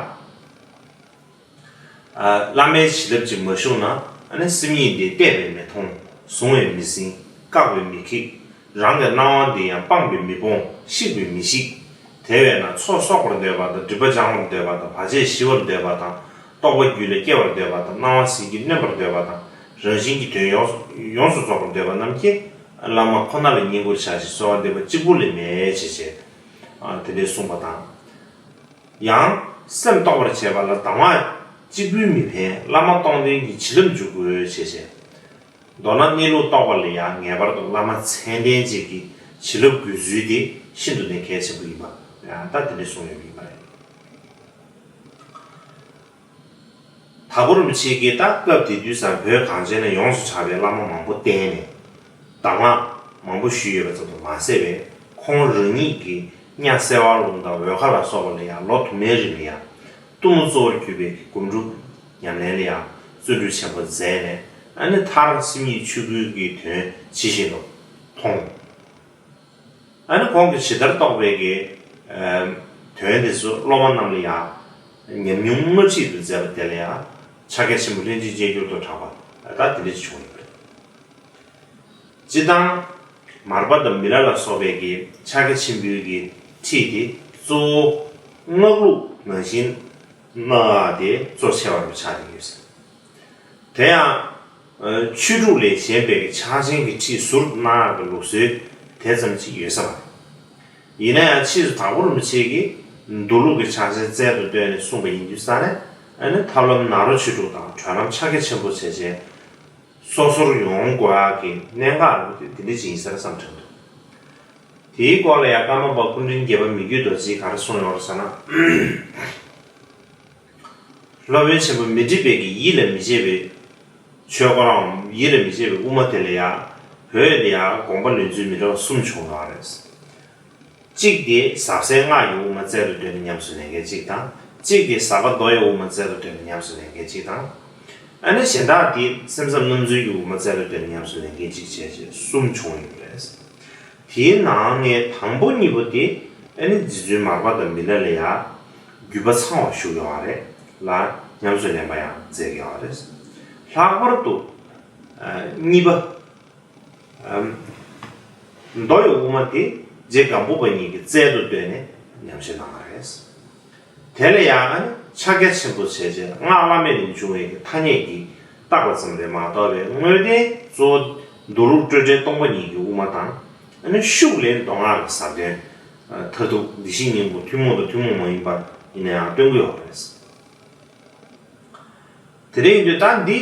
བླ་མའི་བྱིན་རླབས་ཀྱིས་མ་ཞུགས་ན། ཨ་ནི་སེམས་ཉིད་འདི་བལྟས་པས་མི་མཐོང་། བཟུང་བས་མི་ཟིན། བཀག་པས་མི་ཁེགས། རང་གི་སྣང་བ་འདི་ཡང་སྤངས་པས་མི་སྤོང་། བཤིག་པས་མི་ཞིག། དེ་བས་ན་ཚོགས་གསོག་པར་འདོད་པ་དང་། སྒྲིབ་པ་སྦྱང་བར་འདོད་པ་དང་། བར་ཆད་ཞི་བར་འདོད་པ་དང་། རྟོག་པ་རྒྱུད་ལ་སྐྱེ་བར་འདོད་པ་དང་། སྣང་བ་ཟིལ་གྱིས་གནོན་པར་འདོད་པ་དང་། རང་བཞིན་གྱི་དོན་ཡོངས་ཡོངས་སུ་རྫོགས་པར་འདོད་པ་རྣམས་ཀྱིས་བླ་མ་ཁོ་ན་ལ་བསྙེན་བཀུར་བྱ་ཞིང་གསོལ་བ་འདེབས་པ་གཅིག་པུ་ལས་མེད་ཅེས་བྱས། དེ་འདྲའི་གསུངས་པ་དང་། ཡང་སེམས་རྟོགས་པར་བྱེད་པ་ལ་གདམས་ངག་གཅིག་པུས་མི་ཕན། བླ་མ་སྟོང་ལྡན་གྱི་བྱིན་རླབས་འཇུག་དགོས་ཞེས་བཤད། མདོར་ན་གནས་ལུགས་རྟོགས་པ་ལ་ཡང་ངེས་པར་དུ་བླ་མ་མཚན་ལྡན་ཅིག་གི་བྱིན་རླབས་དགོས་ཚུལ་དེ་ཤིན་ཏུ་ནས་གལ་ཆེན་པོ་ཡིན་པ་ཡང་ད་དེ་འདྲ་གསུངས་ཡོད་པ་ཡིན་པ་རེད། དྭགས་པོ་རིན་པོ་ཆེ་གིས་ད་སྐབས་དེ་དུས་སུ་བོད་གངས་ཅན་ལ་ཡོངས་སུ་གྲགས་པའི་བླ་མ་མང་པོ་བསྟེན་ནས། གདམས་ངག་མང་པོ་ཞུས་ཡོད་པ་ཙམ་དུ་མ་ཟད་པས། ཁོང་རང་ཉིད་ཀྱིས་གཉའ་གསལ་བ་ལུང་དང་འོལ་ཁ་ལ་སོགས་པ་ལ་ཡང་ལོ་དུ་མའི་རིང་ལ་ཡང་གཏུམ་མོ་གཙོ་བོར་གྱུར་པའི་སྒོམ་སྒྲུབ་ཉམས་ལེན་ལ་ཡང་བརྩོན་འགྲུས་ཆེན་པོ་མཛད་ནས། ཨ་ནི་མཐར་སེམས་ཉིད་ཆོས་སྐུའི་གི་དོན་ཇི་བཞིན་དུ་མཐོང་། ཨ་ནི་ཁོང་གིས་ཇི་ལྟར་རྟོགས་པའི་གི་དོན་དེ་ཚོ་སློབ་མ་རྣམས་ལ་ཡང་ཉམས་མྱོང་དངོས་བྲིས་སུ་མཛད་པ་དེ་ལ་ཡང་ཕྱག་རྒྱ་ཆེན་པོ་ལྷན་ཅིག་སྐྱེས་སྦྱོར་དུ་གྲགས་པ་ད་དེ་འདྲ་ཞིག་བྱུང་ཡོད་པ་རེད། སྤྱིར་བཏང་མར་པ་དང་མི་ལ་ལ་སོགས་པའི་གི་ཕྱག་རྒྱ་ཆེན་པོའི་གི་ཁྲིད་དེ་གཙོ་བོ་སྔགས་ལུགས་ནང་བཞིན་སྨྲ་བ་དེ་གཙོ་ཆེ་བ་རུ་ཆགས་ཏེ་ཡོད་ཟེར། དེ་ཡང་ཆོས་དྲུག་ལས་གཞན་པའི་གི་ཕྱག་ཆེན་གྱི་ཁྲིད་ཟུར་སྣང་གི་ལུགས་སྲོལ་དེ་ཙམ་ཅིག་ཡོད་ས་མ་རེད། ཡིན་ན་ཡང་ཕྱིས་སུ་དྭགས་པོ་རིན་པོ་ཆེ་གིས་མདོ་ལུགས་ཀྱི་ཕྱག་ཆེན་རྩལ་དུ་བཏོན་ནས་གསུངས་པ་ཡིན་དུས་ཙང་ནས། ཨ་ནི་ཐབས་ལམ་ནཱ་རོ་ཆོས་དྲུག་དང་གྲོལ་ལམ་ཕྱག་རྒྱ་ཆེན་པོ་བྱས་རྗེས། སོ་སོར་ཡོང་དགོས་ཡག་གི་གནད་འགག་རུ་དེ་འདི་འདྲ་ཅིག་ཡིན་ས་རེད་བསམ་དྲན་འདུག་དེའི་སྐོར་ལ་ཡང་ཀརྨ་པ་སྐུ་ཕྲེང་བརྒྱད་པ་མི་བསྐྱོད་རྡོ་རྗེས་ག་རེ་གསུངས་ཡོད་རེད་ཟེར་ན། སློབ་དཔོན་ཆེན་པོ་མཻ་ཏྲི་པས་ཀྱིས་ཡིད་ལ་མི་བྱེད་པའི་ཆོས་སྐོར་རམ། ཡིད་ལ་མི་བྱེད་པའི་དབུ་མ་དེ་ལ་ཡང་བོད་ལ་ཡང་དགོངས་པ་ལེན་ཚུལ་མི་འདྲ་བ་གསུམ་བྱུང་ཡོད་རེད། གཅིག་དེ་ཟབ་གསལ་སྔགས་ཀྱི་དབུ་མ་རྩལ་དུ་བཏོན་ནས་ཉམས་སུ་ལེན་མཁན་གཅིག་དང་། གཅིག་དེ་ཟབ་པ་མདོ་ཡི་དབུ་མ་རྩལ་དུ་བཏོན་ནས་ཉམས་སུ་ལེན་མཁན་གཅིག་དང་། ཨ་ནི་གཞན་དག་དེ་སེམས་ཙམ་རྣམ་འཛོལ་གྱི་དབུ་མ་རྩལ་དུ་བཏོན་ནས་ཉམས་སུ་ལེན་མཁན་གཅིག་བྱས་རྗེས་གསུམ་བྱུང་ཡོད་རེད། དེའི་ནང་ནས་དང་པོ་གཉིས་པོ་དེ་ཨ་ནི་རྗེ་བཙུན་མར་པ་དང་མི་ལ་ལ་ཡ་བརྒྱུད་པ་ཚང་བ་བཞུགས་ཡོད་རེད་ལ། ཉམས་སུ་ལེན་པ་ཡང་མཛད་ཡོད་རེད། ལྷག་པར་དུ་གཉིས་པ། མདོ་ཡི་དབུ་མ་དེ་རྗེ་སྒམ་པོ་པ་ཉིད་ཀྱིས་རྩལ་དུ་བཏོན་ནས་ཉམས་བཞེས་གནང་བ་རེད། དེ་ལ་ཡང་ཕྱག་རྒྱ་ཆེན་པོ་བྱས་རྗེས་སྔགས་བླ་མེད་ནས་འབྱུང་བའི་ཐ་སྙད་ཀྱིས་བཏགས་པ་ཙམ་རེད་མ་གཏོགས་པའི་དངོས་བསྟན་གཙོ་བོ་མདོ་ལུགས་སྤྲོས་བྲལ་སྟོང་པ་ཉིད་ཀྱི་དབུ་མ་དང་། ཨ་ནི་ཤུགས་ལས་མདོ་སྔགས་ཀྱི་ཟབ་དོན། མཐར་ཐུག་བདེ་གཤེགས་སྙིང་པོ་ཐུན་མོང་དང་ཐུན་མོང་མ་ཡིན་པ་ཡིན་ན་ཡང་སྟོན་གྱི་ཡོད་པ་རེད། དེ་འདྲ་ཡིན་དུས་ད་འདི།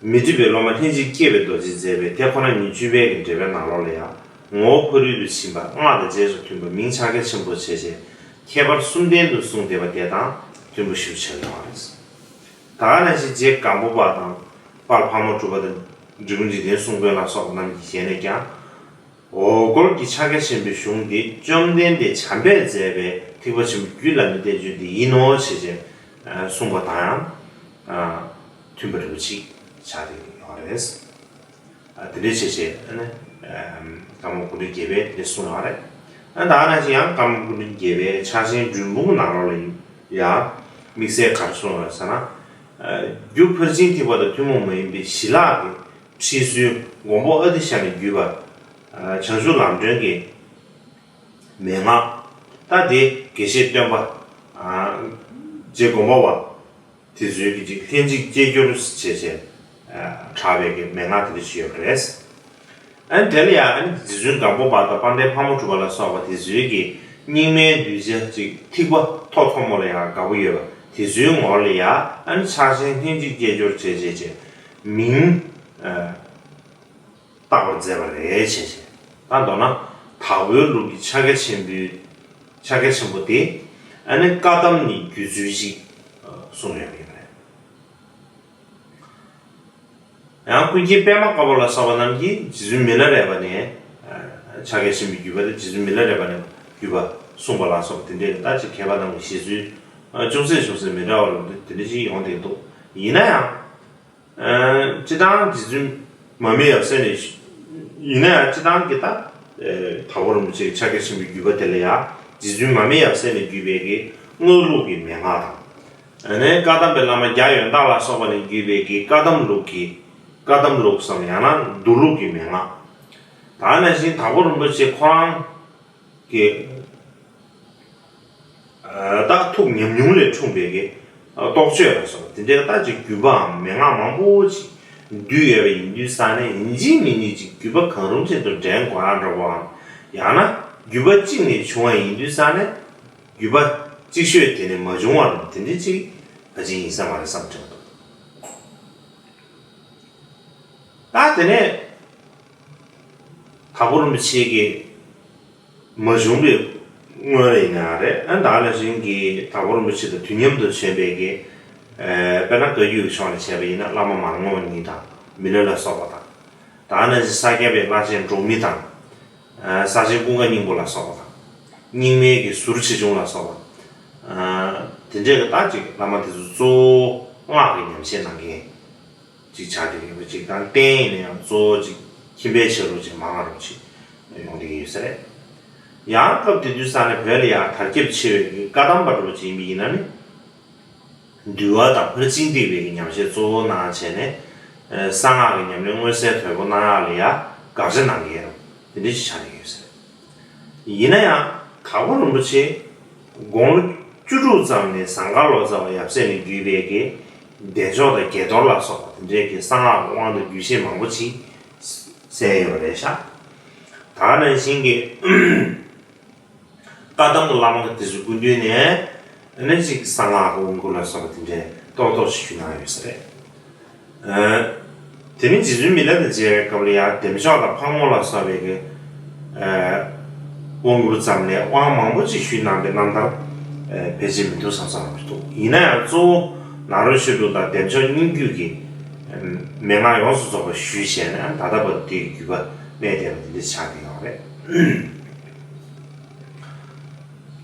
མཻ་ཏྲི་པའི་སློབ་མ་ལྷན་ཅིག་སྐྱེས་པའི་རྡོ་རྗེས་མཛད་པའི་དེ་ཁོ་ན་ཉིད་བཅུ་པའི་གི་འགྲེལ་པའི་ནང་ལོགས་ལ་ཡང་། ངོ་བོ་ཕ་རོལ་ཏུ་ཕྱིན་པ་སྔགས་དང་རྗེས་སུ་མཐུན་པ་མིང་ཕྱག་རྒྱ་ཆེན་པོ་བྱས་རྗེས་ཁྱད་པར་གསུམ་ལྡན་དུ་གསུངས་བསྡད་པ་དེ་དང་མཐུན་པ་ཞིག་ཆགས་ཡོང་བ་རེད། ད་ག་ནང་བཞིན་རྗེ་སྒམ་པོ་པ་དང་དཔལ་ཕག་མོ་གྲུ་པ་དང་འབྲི་གུང་འཇིག་རྟེན་གསུམ་མགོན་ལ་སོགས་པ་རྣམས་ཀྱི་ཞལ་ནས་ཀྱང་། འོ་སྐོལ་གྱི་ཕྱག་རྒྱ་ཆེན་པོའི་གཞུང་འདི་བཅོམ་ལྡན་འདས་བྱམས་པས་མཛད་པའི་ཐེག་པ་ཆེན་པོའི་རྒྱུད་བླ་མའི་བསྟན་བཅོས་འདི་ཡིན་ནོ་ཞེས་བྱས་གསུངས་པ་དང་ཡང་མཐུན་པ་རེད་པ་ཅིག་ཆགས་བསྡད་ཡོད་རེད། དེ་འདྲའི་བྱས་བྱས་ཀརྨ་སྐུ་ཕྲེང་བརྒྱད་པས་དེ་འདྲ་གསུངས་ཡོད་རེད། ད་ག་ནང་བཞིན་ཡང་ཀརྨ་སྐུ་ཕྲེང་བརྒྱད་པའི་ཕྱག་ཆེན་འབྲུག་འབུམ་ནང་ལོགས་ལ་ཡང་དམིགས་བསལ་ག་རེ་གསུངས་ཡོད་ཟེར་ན། རྒྱུ་ཕར་ཕྱིན་ཐེག་པ་དང་ཐུན་མོང་མ་ཡིན་པའི་ཞི་ལྷག་གི་ཁྲིད་ཚུལ་མགོན་པོ་ཨ་ཏི་ཤ་ནས་བརྒྱུད་པ། བྱང་ཆུབ་ལམ་སྒྲོན་གྱི་མན་ངག་ད་དེ་དགེ་བཤེས་སྟོན་པ། རྗེ་དགོངས་པ་བ། དེ་ཚོའི་གི་ཅིག་ལྷན་ཅིག་སྐྱེས་སྦྱོར་བྱས་བྱས། གྲགས་པའི་གི་མན་ངག་དེ་འདྲ་ཞིག་ཡོད་པ་རེད། ཨ་ནི་དེ་ལ་ཡང་ཨ་ནི་རྗེ་བཙུན་སྒམ་པོ་པ་དང་དཔལ་ལྡན་ཕག་མོ་གྲུ་པ་ལ་སོགས་པ་དེ་ཚོའི་གི་རྙིང་མའི་གདུལ་བྱ་ཅིག་ཐེག་པ་ཐོག་ཐོག་མོ་ལ་ཡང་དགའ་པོ་ཡོད་པ་དེ་ཚོའི་ངོར་ལ་ཡང་ཨ་ནི་ཕྱག་ཆེན་ལྷན་ཅིག་སྐྱེས་སྦྱོར་བྱས་བྱས་བྱས་མིང་། བཏགས་པར་མཛད་པ་རེད་བྱས་བྱས། ད་མདོར་ན་དྭགས་པོའི་ལུགས་ཀྱི་ཕྱག་རྒྱ་ཆེན་པོའི་ཕྱག་རྒྱ་ཆེན་པོ་དེ་ཨ་ནི་བཀའ་གདམས་ནས་བརྒྱུད་ཚུལ་ཞིག་གསུངས་ཡོད་པ་ཡིན་པ་རེད། ཡང་ཀུན་མཁྱེན་པདྨ་དཀར་པོ་ལ་སོགས་པ་རྣམས་ཀྱིས་རྗེ་བཙུན་མི་ལ་རས་པ་ནས་ཕྱག་རྒྱ་ཆེན་པོའི་བརྒྱུད་པ་དེ་རྗེ་བཙུན་མི་ལ་རས་པ་ནས་བརྒྱུད་པ་གསུངས་པ་ལ་སོགས་པ་དེ་འདྲའི་ད་ཅིག་མཁས་པ་རྣམས་ཀྱི་བཞེད་ཚུལ་ཅུང་ཟད་ཅུང་ཟད་མི་འདྲ་བ་ལ་དེ་འདྲ་ཅིག་ཡོང་བསྡད་འདུག་ཡིན་ན་ཡང་། སྤྱིར་བཏང་རྗེ་བཙུན་མར་མེ་ཡབ་སྲས་ནས། ཡིན་ན་ཡང་སྤྱིར་བཏང་གི་ད། དྭགས་པོ་རིན་པོ་ཆེའི་ཕྱག་རྒྱ་ཆེན་པོའི་བརྒྱུད་པ་དེ་ལ་ཡང་རྗེ་བཙུན་མར་མེ་ཡབ་སྲས་ནས་བརྒྱུད་པའི་གི་སྔགས་ལུགས་ཀྱི་མན་ངག་དང་། ཨ་ནི་བཀའ་གདམས་པའི་བླ་མ་རྒྱ་ཡོན་བདག་ལ་སོགས་པ་ནས་བརྒྱུད་པའི་གི་བཀའ་གདམས་ལུགས་ཀྱི། བཀའ་གདམས་ལུགས་སམ་ཡང་ན་མདོ་ལུགས་ཀྱི་མན་ངག་ད་ནང་བཞིན་དྭགས་པོ་རིན་པོ་ཆེ་ཁོ་རང་གི་ཨ་ད་ཐུགས་ཉམས་མྱོང་ལས་འཁྲུངས་པའི་གི་རྟོགས་བརྗོད་ལ་སོགས་དེ་འདྲའི་ད་ཅིག་བརྒྱུད་པའམ་མན་ངག་མང་པོ་ཅིག་བསྡུས་ཡོད་པ་ཡིན་དུས་ཙང་ནས་ཡིན་གཅིག་མིན་གཅིག་བརྒྱུད་པ་གང་རུང་ཅན་དུ་འདྲེན་དགོས་ཡ་འདྲ་བོའམ། ཡང་ན་བརྒྱུད་པ་གཅིག་ནས་བྱུང་བ་ཡིན་དུས་ཙང་ནས་བརྒྱུད་པ་གཅིག་ཤོས་དེ་ནས་མ་བྱུང་བ་རུང་དེ་འདྲའི་ཅིག་ག་ཅིག་ཡིན་ས་མ་རེད་བསམ་དྲན་འདུག་ད་དེ་ནས་དྭགས་པོ་རིན་པོ་ཆེ་གི་མ་བྱུང་བའི་སྔོན་ལ་ཡིན་ན་རེད། ཨ་ད་ག་ནང་བཞིན་གྱི་དྭགས་པོ་རིན་པོ་ཆེ་དང་དུས་མཉམ་དུ་བྱོན་པའི་གི་ཨ་དཔེར་ན་བཀའ་བརྒྱུད་ཀྱི་ཕྱོགས་ནས་བྱས་པ་ཡིན་ན་བླ་མ་མར་ངོ་གཉིས་དང་མི་ལ་ལ་སོགས་པ་དང་། ད་ག་ནང་བཞིན་ས་སྐྱ་པའི་བླ་ཆེན་འབྲོག་མི་དང་། ཨ་ས་ཆེན་ཀུན་དགའ་སྙིང་པོ་ལ་སོགས་པ་དང་། རྙིང་མའི་གི་ཟུར་ཆེ་ཆུང་ལ་སོགས་པ། ཨ་དེ་འདྲས་ཀྱི་ད་ཅིག་བླ་མ་དེ་ཚོ་གཙོ་བོ་སྔགས་ཀྱི་ཉམས་བཞེས་གནང་མཁན་ཅིག་ཆགས་བསྡད་ཡོད་པ་ཅིག་དང་། རྟེན་ཡིན་ན་ཡང་གཙོ་བོ་ཅིག་ཁྱིམ་པའི་ཆ་ལུགས་ཅིག་མང་བ་རུ་ཅིག་ཡོང་བསྡད་ཀྱི་ཡོད་ས་རེད། ཡང་སྐབས་དེ་དུས་ས་ནས་བོད་ལ་ཡང་དར་ཁྱབ་ཆེ་བའི་གི་བཀའ་གདམས་པ་འདྲ་བོ་ཅིག་ཡིན་པ་ཡིན་ན་ནི། འདུལ་བ་དང་ཕར་ཕྱིན་ཏེ་བའི་གི་ཉམས་བཞེས་གཙོ་བོ་གནང་བྱས་ནས། ཨ་གསང་སྔགས་ཀྱི་ཉམས་ལེན་མངོན་གསལ་དོད་པོ་གནང་ཡག་ལ་ཡང་དགག་བྱ་གནང་མཁན་རུ་དེ་འདྲ་ཞིག་ཆགས་ནས་ཡོད་ཟེར། ཡིན་ན་ཡང་དྭགས་པོ་རིན་པོ་ཆེ་དགུང་ལོ་བཅུ་དྲུག་ཙམ་ནས་ཟངས་དཀར་ལོ་ཙཱ་བ་ཡབ་སྲས་ནས་བརྒྱུད་པའི་གི་བདེ་མཆོག་དང་དགྱེས་རྡོར་ལ་སོགས་པ་དེ་འདྲའི་གི་གསང་སྔགས་ཀྱི་དབང་དང་རྒྱུད་བཤད་མང་པོ་ཅིག་གསན་ཡོད་པ་རེད་ཤག་ད་ག་ནང་བཞིན་གྱི། བཀའ་གདམས་ཀྱི་བླ་མ་དེ་ཚོའི་སྐུ་མདུན་ནས་ཨ་ནི་ཅིག་གསང་སྔགས་ཀྱི་དབང་བསྐུར་ལ་སོགས་པ་དེ་འདྲའི་ཏོག་ཏོག་ཞིག་ཞུས་གནང་ཡོད་ས་རེད། ཨ་དེ་ནི་རྗེ་བཙུན་མི་ལ་དང་མཇལ་བའི་སྐབས་ལ་ཡང་བདེ་མཆོག་དང་ཕག་མོ་ལ་སོགས་པའི་གི་ཨ་དབང་བསྐུར་ཙམ་ལས་དབང་མང་པོ་ཅིག་ཞུས་གནང་པའི་རྣམ་ཐར་ཨ་ཕལ་ཆེར་མི་འདུག་བསམ་བསམ་རུ་འདུག་ཡིན་ན་ཡང་གཙོ་བོ་ནཱ་རོ་ཆོས་དྲུག་དང་བདེ་མཆོག་སྙན་བརྒྱུད་ཀྱི་ཨ་མན་ངག་ཡོངས་སུ་རྫོགས་པ་ཞུས་བྱས་ནས་ད་ལྟ་བར་དུ་དེའི་བརྒྱུད་པ་གནས་བསྡད་པ་དེ་འདྲ་ཆགས་བསྡད་ཡོད་རེད།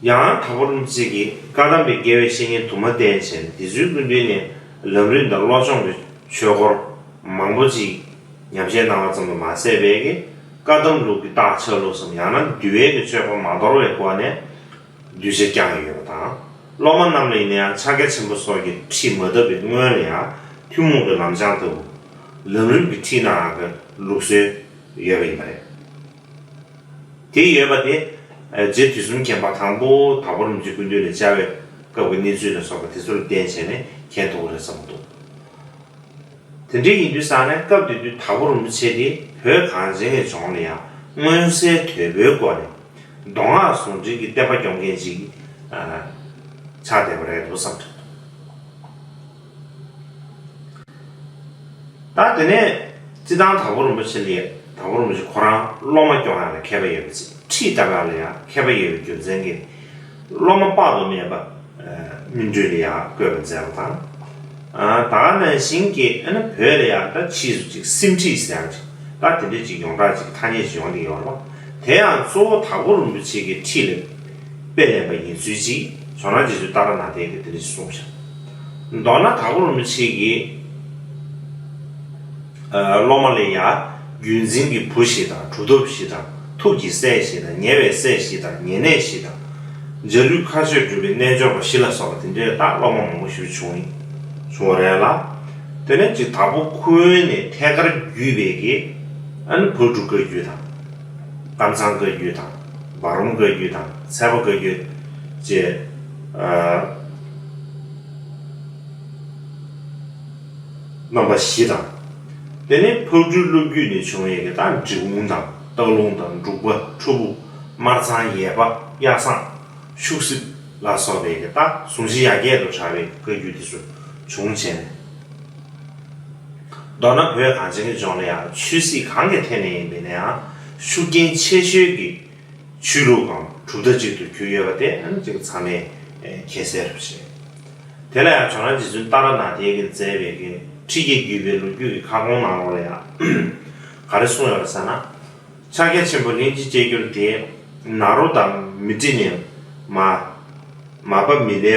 ཡང་དྭགས་པོ་རིན་པོ་ཆེ་གིས་བཀའ་གདམས་པའི་དགེ་བའི་བཤེས་གཉེན་དུ་མ་བསྟེན་བྱས་ནས་དེ་ཚོའི་སྐུ་མདུན་ནས་ལམ་རིམ་དང་བློ་སྦྱོང་གི་ཆོས་སྐོར་མང་པོ་ཅིག་ཉམས་བཞེས་གནང་བ་ཙམ་དུ་མ་ཟད་པའི་གི་བཀའ་གདམས་ལུགས་ཀྱི་རྟགས་ཆ་ལུགས་སམ་ཡང་ན་འདུལ་བའི་གི་ཆོས་སྐོར་མ་དོར་བའི་སྒོ་ནས་གདུལ་བྱ་བསྐྱངས་ཡོད་པ་དང་། སློབ་མ་རྣམས་ལ་ཡིན་ན་ཡང་ཕྱག་རྒྱ་ཆེན་པོ་སོགས་ཀྱི་ཁྲིད་མ་བཏབ་པའི་སྔོན་ལ་ཡང་ཐུན་མོང་གི་ལམ་སྦྱང་ལྟ་བུ་ལམ་རིམ་གྱི་ཁྲིད་གནང་ཡག་གི་ལུགས་སྲོལ་ཡོད་པ་ཡིན་པ་རེད། དེ་ཡོད་པ་དེ་རྗེ་དུས་གསུམ་མཁྱེན་པ་དང་པོ་དྭགས་པོ་རིན་པོ་ཆེ་སྐུ་མདུན་ལ་བཅར་བའི་སྐབས་ཀྱི་གནས་ཚུལ་ལ་སོགས་པ་དེ་ཚོ་ལ་བརྟེན་བྱས་ནས་མཁྱེན་ཐུབ་ཀྱི་རེད་བསམ་གྱི་འདུག་དེ་འདྲ་ཡིན་དུས་ཙང་ནས་སྐབས་དེ་དུས་དྭགས་པོ་རིན་པོ་ཆེ་དེ་བོད་གངས་ཅན་གྱི་ལྗོངས་ལ་ཡང་མངོན་གསལ་དོད་པོའི་སྒོ་ནས་མདོ་སྔགས་ཟུང་འབྲེལ་གྱི་བསྟན་པ་སྐྱོང་མཁན་ཅིག་ཆགས་བསྡད་པ་རེད་འདུག་བསམ་དྲན་འདུག་ད་དེ་ནས་སྤྱིར་བཏང་དྭགས་པོ་རིན་པོ་ཆེ་ལ་ཡ་དྭགས་པོ་རིན་པོ་ཆེ་ཁོ་རང་སློབ་མ་སྐྱོང་ཡག་ལ་མཁས་པ་ཡོད་པ་ཅིག་ཁྲིད་བཏབ་ཡག་ལ་ཡང་མཁས་པ་ཡོད་པའི་རྒྱུ་མཚན་གྱིས་སློབ་མ་དཔག་ཏུ་མེད་པ་སྨིན་གྲོལ་ལ་ཡང་བཀོད་པ་མཛད་པ་དང་། ད་ག་ནང་བཞིན་གྱི་ཨ་ནི་བོད་ལ་ཡང་ད་ཕྱིས་སུ་ཅིག་སིམ་ཁྲིད་ཟེར་ཡག་ཅིག་ད་དེ་འདྲ་ཅིག་ཡོངས་གྲགས་ཅིག་ཐ་སྙད་ཅིག་ཡོང་བསྡད་ཡོད་རེད་པ། དེ་ཡང་གཙོ་བོ་དྭགས་པོ་རིན་པོ་ཆེ་གི་ཁྲིད་ལ་དཔེ་ལེན་པ་ཡིན་ཚུལ་ཅིག་ཇོ་ནང་རྗེ་བཙུན་ཏཱ་ར་ནཱ་ཐས་ཀྱིས་དེ་འདྲ་ཞིག་གསུངས་ཤག་མདོར་ན་དྭགས་པོ་རིན་པོ་ཆེ་གིས་སློབ་མ་ལ་ཡང་བརྒྱུད་འཛིན་གྱི་བུ་བཞི་དང་གྲུབ་ཐོབ་བཞི་དང་ཐུགས་ཀྱི་སྲས་བཞི་དང་ཉེ་བའི་སྲས་བཞི་དང་ཉེ་གནས་བཞི་དང་། འཇའ་ལུས་མཁའ་སྤྱོད་སྒྲུབ་པའི་རྣལ་འབྱོར་པ་བཞི་ལ་སོགས་པ་དེ་འདྲའི་རྟགས་སློབ་མ་མང་པོ་ཞིག་བྱུང་བྱུང་བ་རེད་ལ། དེ་ནས་ཅིག་དྭགས་པོ་ཁོ་ནས་ཐད་ཀར་བརྒྱུད་པའི་གི་ཨ་ནི་ཕག་གྲུ་བཀའ་བརྒྱུད་དང་། ཀམ་ཚང་བཀའ་བརྒྱུད་དང་། འབའ་རོམ་བཀའ་བརྒྱུད་དང་། ཚལ་པ་བཀའ་བརྒྱུད་བཅས། རྣམ་པ་བཞི་དང་། དེ་ནས་ཕག་གྲུའི་སློབ་བརྒྱུད་ནས་བྱུང་བའི་གི་ད་འབྲི་གུང་དང་སྟག་ལུང་དང་འབྲུག་པ་ཁྲོ་ཕུ་སྨར་ཚང་ཡས་པ་གཡའ་བཟང་ཤུག་སྲིབ་ལ་སོགས་པའི་གི་ད་གཟུངས་གཞི་ཡར་རྒྱས་དུ་གྲགས་པའི་བཀའ་བརྒྱུད་དེ་ཚོ་བྱུང་བྱས་ནས། མདོར་ན་བོད་གངས་ཅན་གྱི་ལྗོངས་ལ་ཡང་ཆོས་སྲིད་གང་གི་ཐད་ནས་ཡིན་པའི་ནའང་ཤུགས་རྐྱེན་ཆེ་ཤོས་ཀྱི་ཆོས་ལུགས་གམ་གྲུབ་མཐའ་གཅིག་ཏུ་གྱུར་ཡོད་པ་དེ་ཨ་ནི་ཅིག་ཚང་མས་མཁྱེན་གསལ་རེད་པ་ཞེས། དེ་ལ་ཡང་ཇོ་ནང་རྗེ་བཙུན་ཏཱ་ར་ནཱ་ཐས་ཀྱིས་མཛད་པའི་གི་ཁྲིད་ཀྱི་བརྒྱུད་པའི་ལོ་རྒྱུས་ཀྱི་ཁ་སྐོང་ནང་ལོགས་ལ་ཡང་ག་རེ་གསུངས་ཡོད་རེད་ཟེར་ན། ཕྱག་རྒྱ་ཆེན་པོ་ལྷན་ཅིག་སྐྱེས་འགྱུར་དེ་ནཱ་རོ་དང་མཻ་ཏྲི་ནས་མ་མ་པ་མི་ལའི་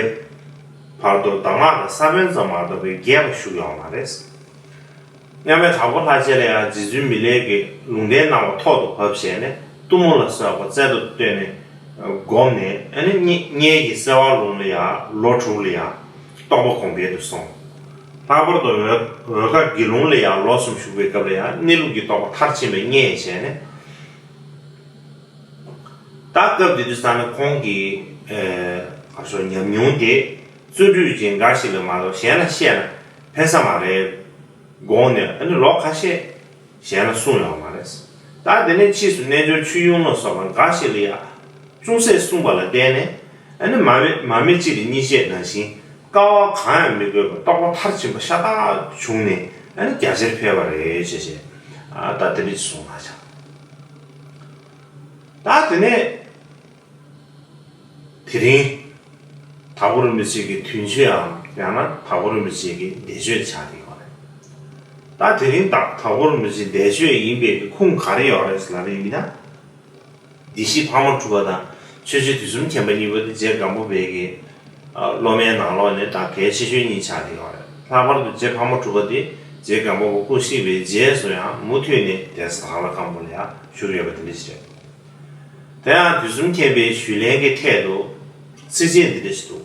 བར་དུ་གདམས་ངག་གི་ས་བོན་ཙམ་མ་གཏོགས་པའི་རྒྱས་པ་ཞུགས་ཡོད་མ་རེད། མཉམ་མེད་དྭགས་པོ་ལྷ་རྗེ་ལ་ཡང་རྗེ་བཙུན་མི་ལའི་གི་ལུང་བསྟན་གནང་བ་ཐོག་ཏུ་བབས་བྱས་ནས་གཏུམ་མོ་ལ་སོགས་པ་རྩལ་དུ་བཏོན་ནས་བསྒོམས་ནས་ཨ་ནི་སྔོན་གྱི་སེ་བ་ལུང་ལ་ཡང་ལོ་དྲུག་ལ་ཡང་ རྟོགས་པ་གོང་འཕེལ་དུ་སོང་། ལྷག་པར་དུ་འོལ་འོལ་ཁ་དགེ་སློང་ལ་ཡང་ལོ་གསུམ་བཞུགས་པའི་སྐབས་ལ་ཡང་གནས་ལུགས་ཀྱི་རྟོགས་པ་མཐར་ཕྱིན་པ་རྙེད་བྱས་ནས། ད་སྐབས་དེ་དུས་ཙང་ནས་ཁོང་གི་ཨ་ག་ཚོད་ཉམས་མྱོང་དེ་རྩོད་སྒྲུབ་ཅན་འགའ་ཞིག་ལ་མ་གཏོགས་གཞན་ལ་བཤད་ན་ཕན་ས་མ་རེད་དགོངས་ནས། ཨ་ནི་ལོ་ཁ་ཤས་གཞན་ལ་གསུངས་ཡོད་མ་རེད། ད་དེ་ནས་ཕྱིས་སུ་རྣལ་འབྱོར་ཆོས་དབྱིངས་ལ་སོགས་པ་འགའ་ཞིག་ལ་ཡང་ཅུང་ཟད་གསུངས་པ་ལ་བརྟེན་ནས། ཨ་ནི་མ་མེད་མ་མེད་གཅིག་ལ་གཉིས་བཤད་ནང་བཞིན་དཀའ་བ་གང་ཡང་མི་དགོས་པར་རྟོགས་པ་མཐར་ཕྱིན་པ་ཤ་སྟག་བྱུང་ནས། ཨ་ནི་རྒྱ་ཆེར་འཕེལ་བ་རེད་ཅེས་བཤད། ཨ་ད་དེ་འདྲ་གསུངས་ན་ཆ། ད་དེ་ནས་དེ་རིང་དྭགས་པོ་རིན་པོ་ཆེ་གི་དུས་མཆོད་འམ་ཡང་ན་དྭགས་པོ་རིན་པོ་ཆེ་གི་འདས་མཆོད་ཆགས་ཀྱི་ཡོད་རེད། ད་དེ་རིང་དྭགས་དྭགས་པོ་རིན་པོ་ཆེ་འདས་མཆོད་ཡིན་པའི་གི་ཁུངས་ག་རེ་ཡོད་རེད་ཟེར་ལབ་པ་ཡིན་ན། བདེ་གཤེགས་ཕག་མོ་གྲུ་པ་དང་ཆོས་རྗེ་དུས་གསུམ་མཁྱེན་པ་གཉིས་པོ་དེ་རྗེ་སྒམ་པོ་པའི་གི་ཨ་སློབ་མའི་ནང་ལོགས་ནས་ད་གལ་ཆེ་ཤོས་གཉིས་ཆགས་ཀྱི་ཡོད་རེད། ལྷག་པར་དུ་རྗེ་ཕག་མོ་གྲུ་པ་དེ་རྗེ་སྒམ་པོ་པ་སྐུ་གཤེགས་པའི་རྗེས་སུ་ཡང་མུ་མཐུད་ནས་གདན་ས་དྭགས་ལྷ་ཁང་པ་ལ་ཡང་བཞུགས་ཡོད་པ་དེ་འདྲ་ཞིག་རེད། དེ་ཡང་དུས་གསུམ་མཁྱེན་པའི་ཞུས་ལན་གྱི་ཐད་དུ་ཚིགས་བཅད་འདི་འདྲ་ཞིག་འདུག།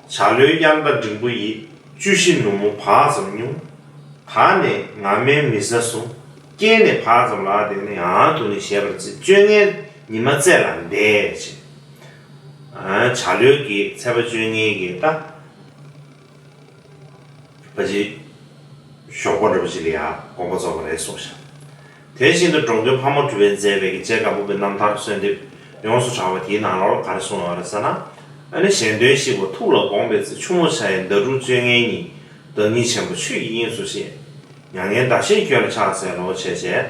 བྱ་ལོའི་དབྱར་ཟླ་འབྲིང་པོ་ཡི། བཅུ་བཞི་ནུབ་མོ་བག་ཙམ་སྙུང་། ད་ནི་ང་མའི་མི་བཟའ་གསུངས། རྐྱེན་ནི་བག་ཙམ་ལགས་ཏེ་ནི། ཡང་དུ་ནི་བཞེས་པར་བྱེད། བཅོ་ལྔའི་ཉི་མ་བཙས་ལ་འདས་ཅེས། ཨ་བྱ་ལོའི་གི་ཚེས་པ་བཅོ་ལྔའི་གི་ད་ཕ་ཅི་ཞོགས་པ་འདྲ་པོ་ཅིག་ལ་ཡང་དགོངས་པ་རྫོགས་པ་རེད་གསུངས་ཤག། དེ་བཞིན་དུ་འགྲོ་མགོན་ཕག་མོ་གྲུ་པས་མཛད་པའི་རྗེ་སྒམ་པོ་པའི་རྣམ་ཐར་གསོལ་འདེབས་ཡོངས་སུ་གྲགས་པ་དེའི་ནང་ལོགས་ལ་ག་རེ་གསུངས་ཡོད་རེད་ཟེར་ན། ཨ་ནི་གཞན་དོན་ཤེས་པ་ཐུགས་ལ་དགོངས་པའི་ཚེ། ཆུ་མོ་བྱ་ཡི་ཟླ་དྲུག་བཅོ་ལྔའི་ཉིན། བདག་ཉིད་ཆེན་པོ་ཆོས་ཀྱི་དབྱིངས་སུ་གཤེགས། མྱ་ངན་འདའ་ཞིང་ཁྱོད་ལ་ཕྱག་འཚལ་ལོ་ཞེས་བྱས།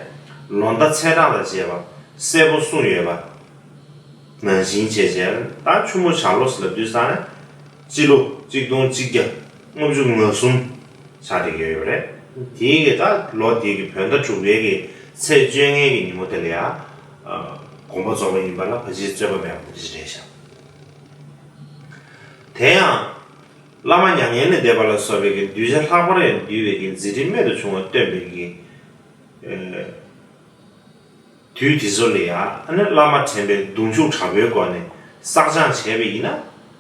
ལོ་ཟླ་ཚེས་གྲངས་དང་བཅས་པ་གསལ་པོ་གསུངས་ཡོད་པ། ནང་བཞིན་བྱས་བྱས་ད་ཆུ་མོ་བྱ་ལོ་ཟེར་ལབ་དུས་ཙང་ནས་སྤྱི་ལོ་གཅིག་སྟོང་གཅིག་བརྒྱ་ལྔ་བཅུ་ང་གསུམ་ཆགས་བསྡད་ཀྱི་ཡོད་རེད། དེའི་གི་ད་ལོ་དེའི་གི་བོད་ཟླ་དྲུག་པའི་གི་ཚེས་བཅོ་ལྔའི་གི་ཉིན་མོ་དེ་ལ་ཡང་དགོངས་པ་རྫོགས་པ་ཡིན་པ་ལ་ཕལ་ཆེར་རྩོད་པ་མེད་པ་དེ་འདྲ་ཞིག་རེད་ཤག། དེ་ཡང་བླ་མ་མྱ་ངན་ལས་འདས་པ་ལ་སོགས་པའི་གི་གདུལ་བྱ་ལྷག་པར་ཡང་འདུལ་བའི་གི་མཛད་འཕྲིན་རྨད་དུ་བྱུང་བ་སྟོན་པའི་གི་དུས་དེ་ཚོ་ལ་ཡང་ཨ་ནི་བླ་མ་དྲན་པའི་གདུང་ཤུགས་དྲག་པོའི་སྒོ་ནས་བསགས་སྦྱང་བྱས་པ་ཡིན་ན།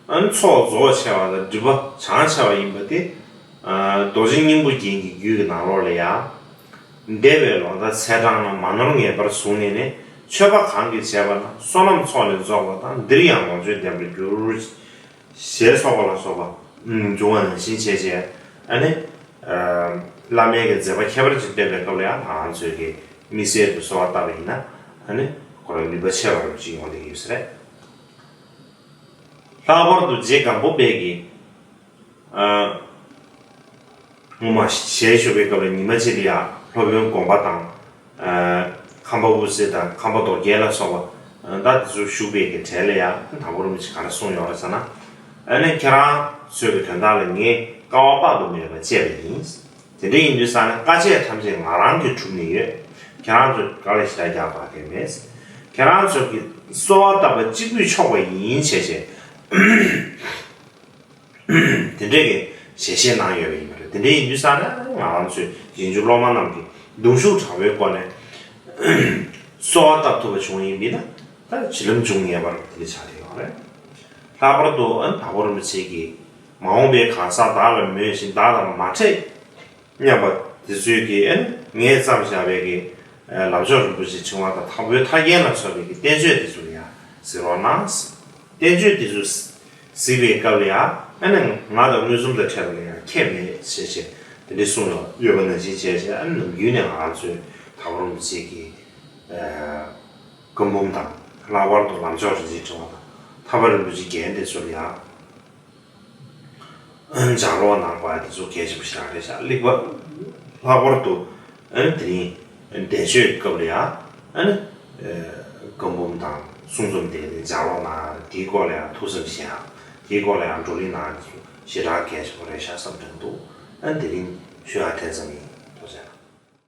ཨ་ནི་ཚོགས་རྫོགས་ཆེ་བ་དང་སྒྲིབ་པ་བྱང་ཆེ་བ་ཡིན་པ་དེ། རྡོ་རྗེ་སྙིང་པོ་རྒྱན་གྱི་རྒྱུད་ཀྱི་ནང་ལོགས་ལ་ཡང་། འདས་པའི་ལོ་ཟླ་ཚེས་གྲངས་རྣམས་མ་ནོར་ངེས་པར་བཟུང་ནས་ནི། མཆོད་པ་གང་གིས་བྱས་པ་ན། བསོད་ནམས་ཚོགས་ལས་རྫོགས་པ་དང་། འདིར་ཡང་ལོངས་སྤྱོད་ལྡན་པར་འགྱུར། ཞེས་སོགས་པ་ལ་སོགས་པ་འབྱུང་བ་ནང་བཞིན་བྱས་བྱས། ཨ་ནི། བླ་མའི་གི་མཛད་པ་ཁྱད་པར་ཅན་བསྟན་པའི་སྐབས་ལ་ཡང་ང་རང་ཚོའི་གི་དམིགས་བསལ་དུ་གསོལ་བ་བཏབ་པ་ཡིན་ན། ཨ་ནི་ཁོ་རང་ནུས་པ་ཆེ་བ་རུ་ཅིག་ཡོང་བསྡད་ཀྱི་ཡོད་ས་རེད། ལྷག་པར་དུ་རྗེ་སྒམ་པོ་པའི་གི། ཨ། སྔོན་མ་ཞལ་བཞུགས་པའི་སྐབས་ལ་ཉི་མ་གཅིག་ལ་ཡང་སློབ་དཔོན་དགོངས་པ་དང་། ཨ། ཁམས་པ་དབུ་རྩེ་དང་ཁམས་པ་རྡོ་རྗེ་ལ་སོགས་པ། ཨ། ད་དེ་ཚོ་བཞུགས་པའི་གི་གྲལ་ལ་ཡང་དྭགས་པོ་རིན་པོ་ཆེ་ག་རེ་གསུངས་ཡོད་རེད་ཟེར་ན། ཨ་ནི་ཁྱེད་རང་ཚོའི་གི་དོན་དག་ལ་ངས་དཀའ་བ་དཔག་ཏུ་མེད་པ་སྤྱད་པ་ཡིན། དེ་འདྲ་ཡིན་དུས་ཙང་ནས་དཀའ་སྤྱད་ཐམས་ཅད་ང་རང་གིས་གྲུབ་ནས་ཡོད། ཁྱེད་རང་ཚོས་ག་ལ་ཞེ་དྲག་རྒྱག་དགོས་དོན་མེད། ཁྱེད་རང་ཚོ་གི་གསོལ་བ་བཏབ་པ་གཅིག་པུས་ཆོག་པ་ཡིན་བྱས་བྱས། དེ་འདྲས་ཀྱི་ཞལ་བཞེས་གནང་ཡོད་པ་ཡིན་པ་རེད། དེ་འདྲས་ཡིན་དུས་ཙང་ནས་ང་རང་ཚོའི་རྗེས་འཇུག་སློབ་མ་རྣམས་ཀྱིས་གདུང་ཤུགས་དྲག་པོའི་སྒོ་ནས་གསོལ་བ་བཏབ་ཐུབ་པ་བྱུང་བ་ཡིན་པས་ན། ད་བྱིན་རླབས་འབྱུང་ངེས་པར་དེ་འདྲ་ཆགས་བསྡད་ཡོད་རེད། ལྷག་པར་དུ་ཨ་ནི་དྭགས་པོ་རིན་པོ་ཆེ་གིས་མ་འོངས་པའི་གང་ཟག་བདག་ལ་མོས་ཤིང་བདག་དང་མ་འཕྲད་སྙམ་པ་དེ་ཚོས་ཀྱིས་ཨ་ནི་ངས་བརྩམས་བཞག་པའི་གི་ལམ་མཆོག་རིན་པོ་ཆེའི་ཕྲེང་བ་དང་དྭགས་པོའི་ཐར་རྒྱན་ལ་སོགས་པའི་གི་བསྟན་བཅོས་དེ་ཚོ་ལ་ཡང་གཟིགས་རོགས་གནང་། བསྟན་བཅོས་དེ་ཚོ་གཟིགས་པའི་སྐབས་ལ་ཡང་ཨ་ནི་ང་དང་མངོན་སུམ་དུ་འཕྲད་པ་ལ་ཡང་ཁྱད་མེད་ཞེས་བྱས་དེ་འདྲ་གསུངས་ཡོད་པ་ནང་བཞིན་བྱས་བྱས། ཨ་ནི་ནམ་རྒྱུན་ནས་ང་རང་ཚོའི་དྭགས་པོ་རིན་པོ་ཆེ་གི་བཀའ་འབུམ་དང་། ལྷག་པར་དུ་ལམ་མཆོག་རིན་ཆེན་ཕྲེང་བ་དང་ཐར་པ་རིན་པོ་ཆེའི་རྒྱན་དེ་ཚོ་ལ་ཡང་སྦྱང་རོགས་གནང་བ་དེ་ཚོ་གལ་ཆེན་པོ་ཞིག་རང་རེད་ཤག། ལྷག་པར། ལྷག་པར་དུ་ཨ་ནི་དེ་རིང་འདས་མཆོད་སྐབས་ལ་ཡང་ཨ་ནི་བཀའ་འབུམ་དང་གསུང་རྩོམ་དེ་སྦྱང་རོགས་གནང་། དེའི་སྐོར་ལ་ཡང་ཐུགས་བསམ་བཞེས་ཨ། དེའི་སྐོར་ལ་ཡང་བགྲོ་གླེང་གནང་། དེ་ཚོ་ཞེ་དྲག་གལ་ཆེན་པོ་རེད་ཤག་བསམ་དྲན་འདུག། ཨ་ནི་དེ་རིང་ཞུ་ཡག་དེ་ཙམ་ཡིན།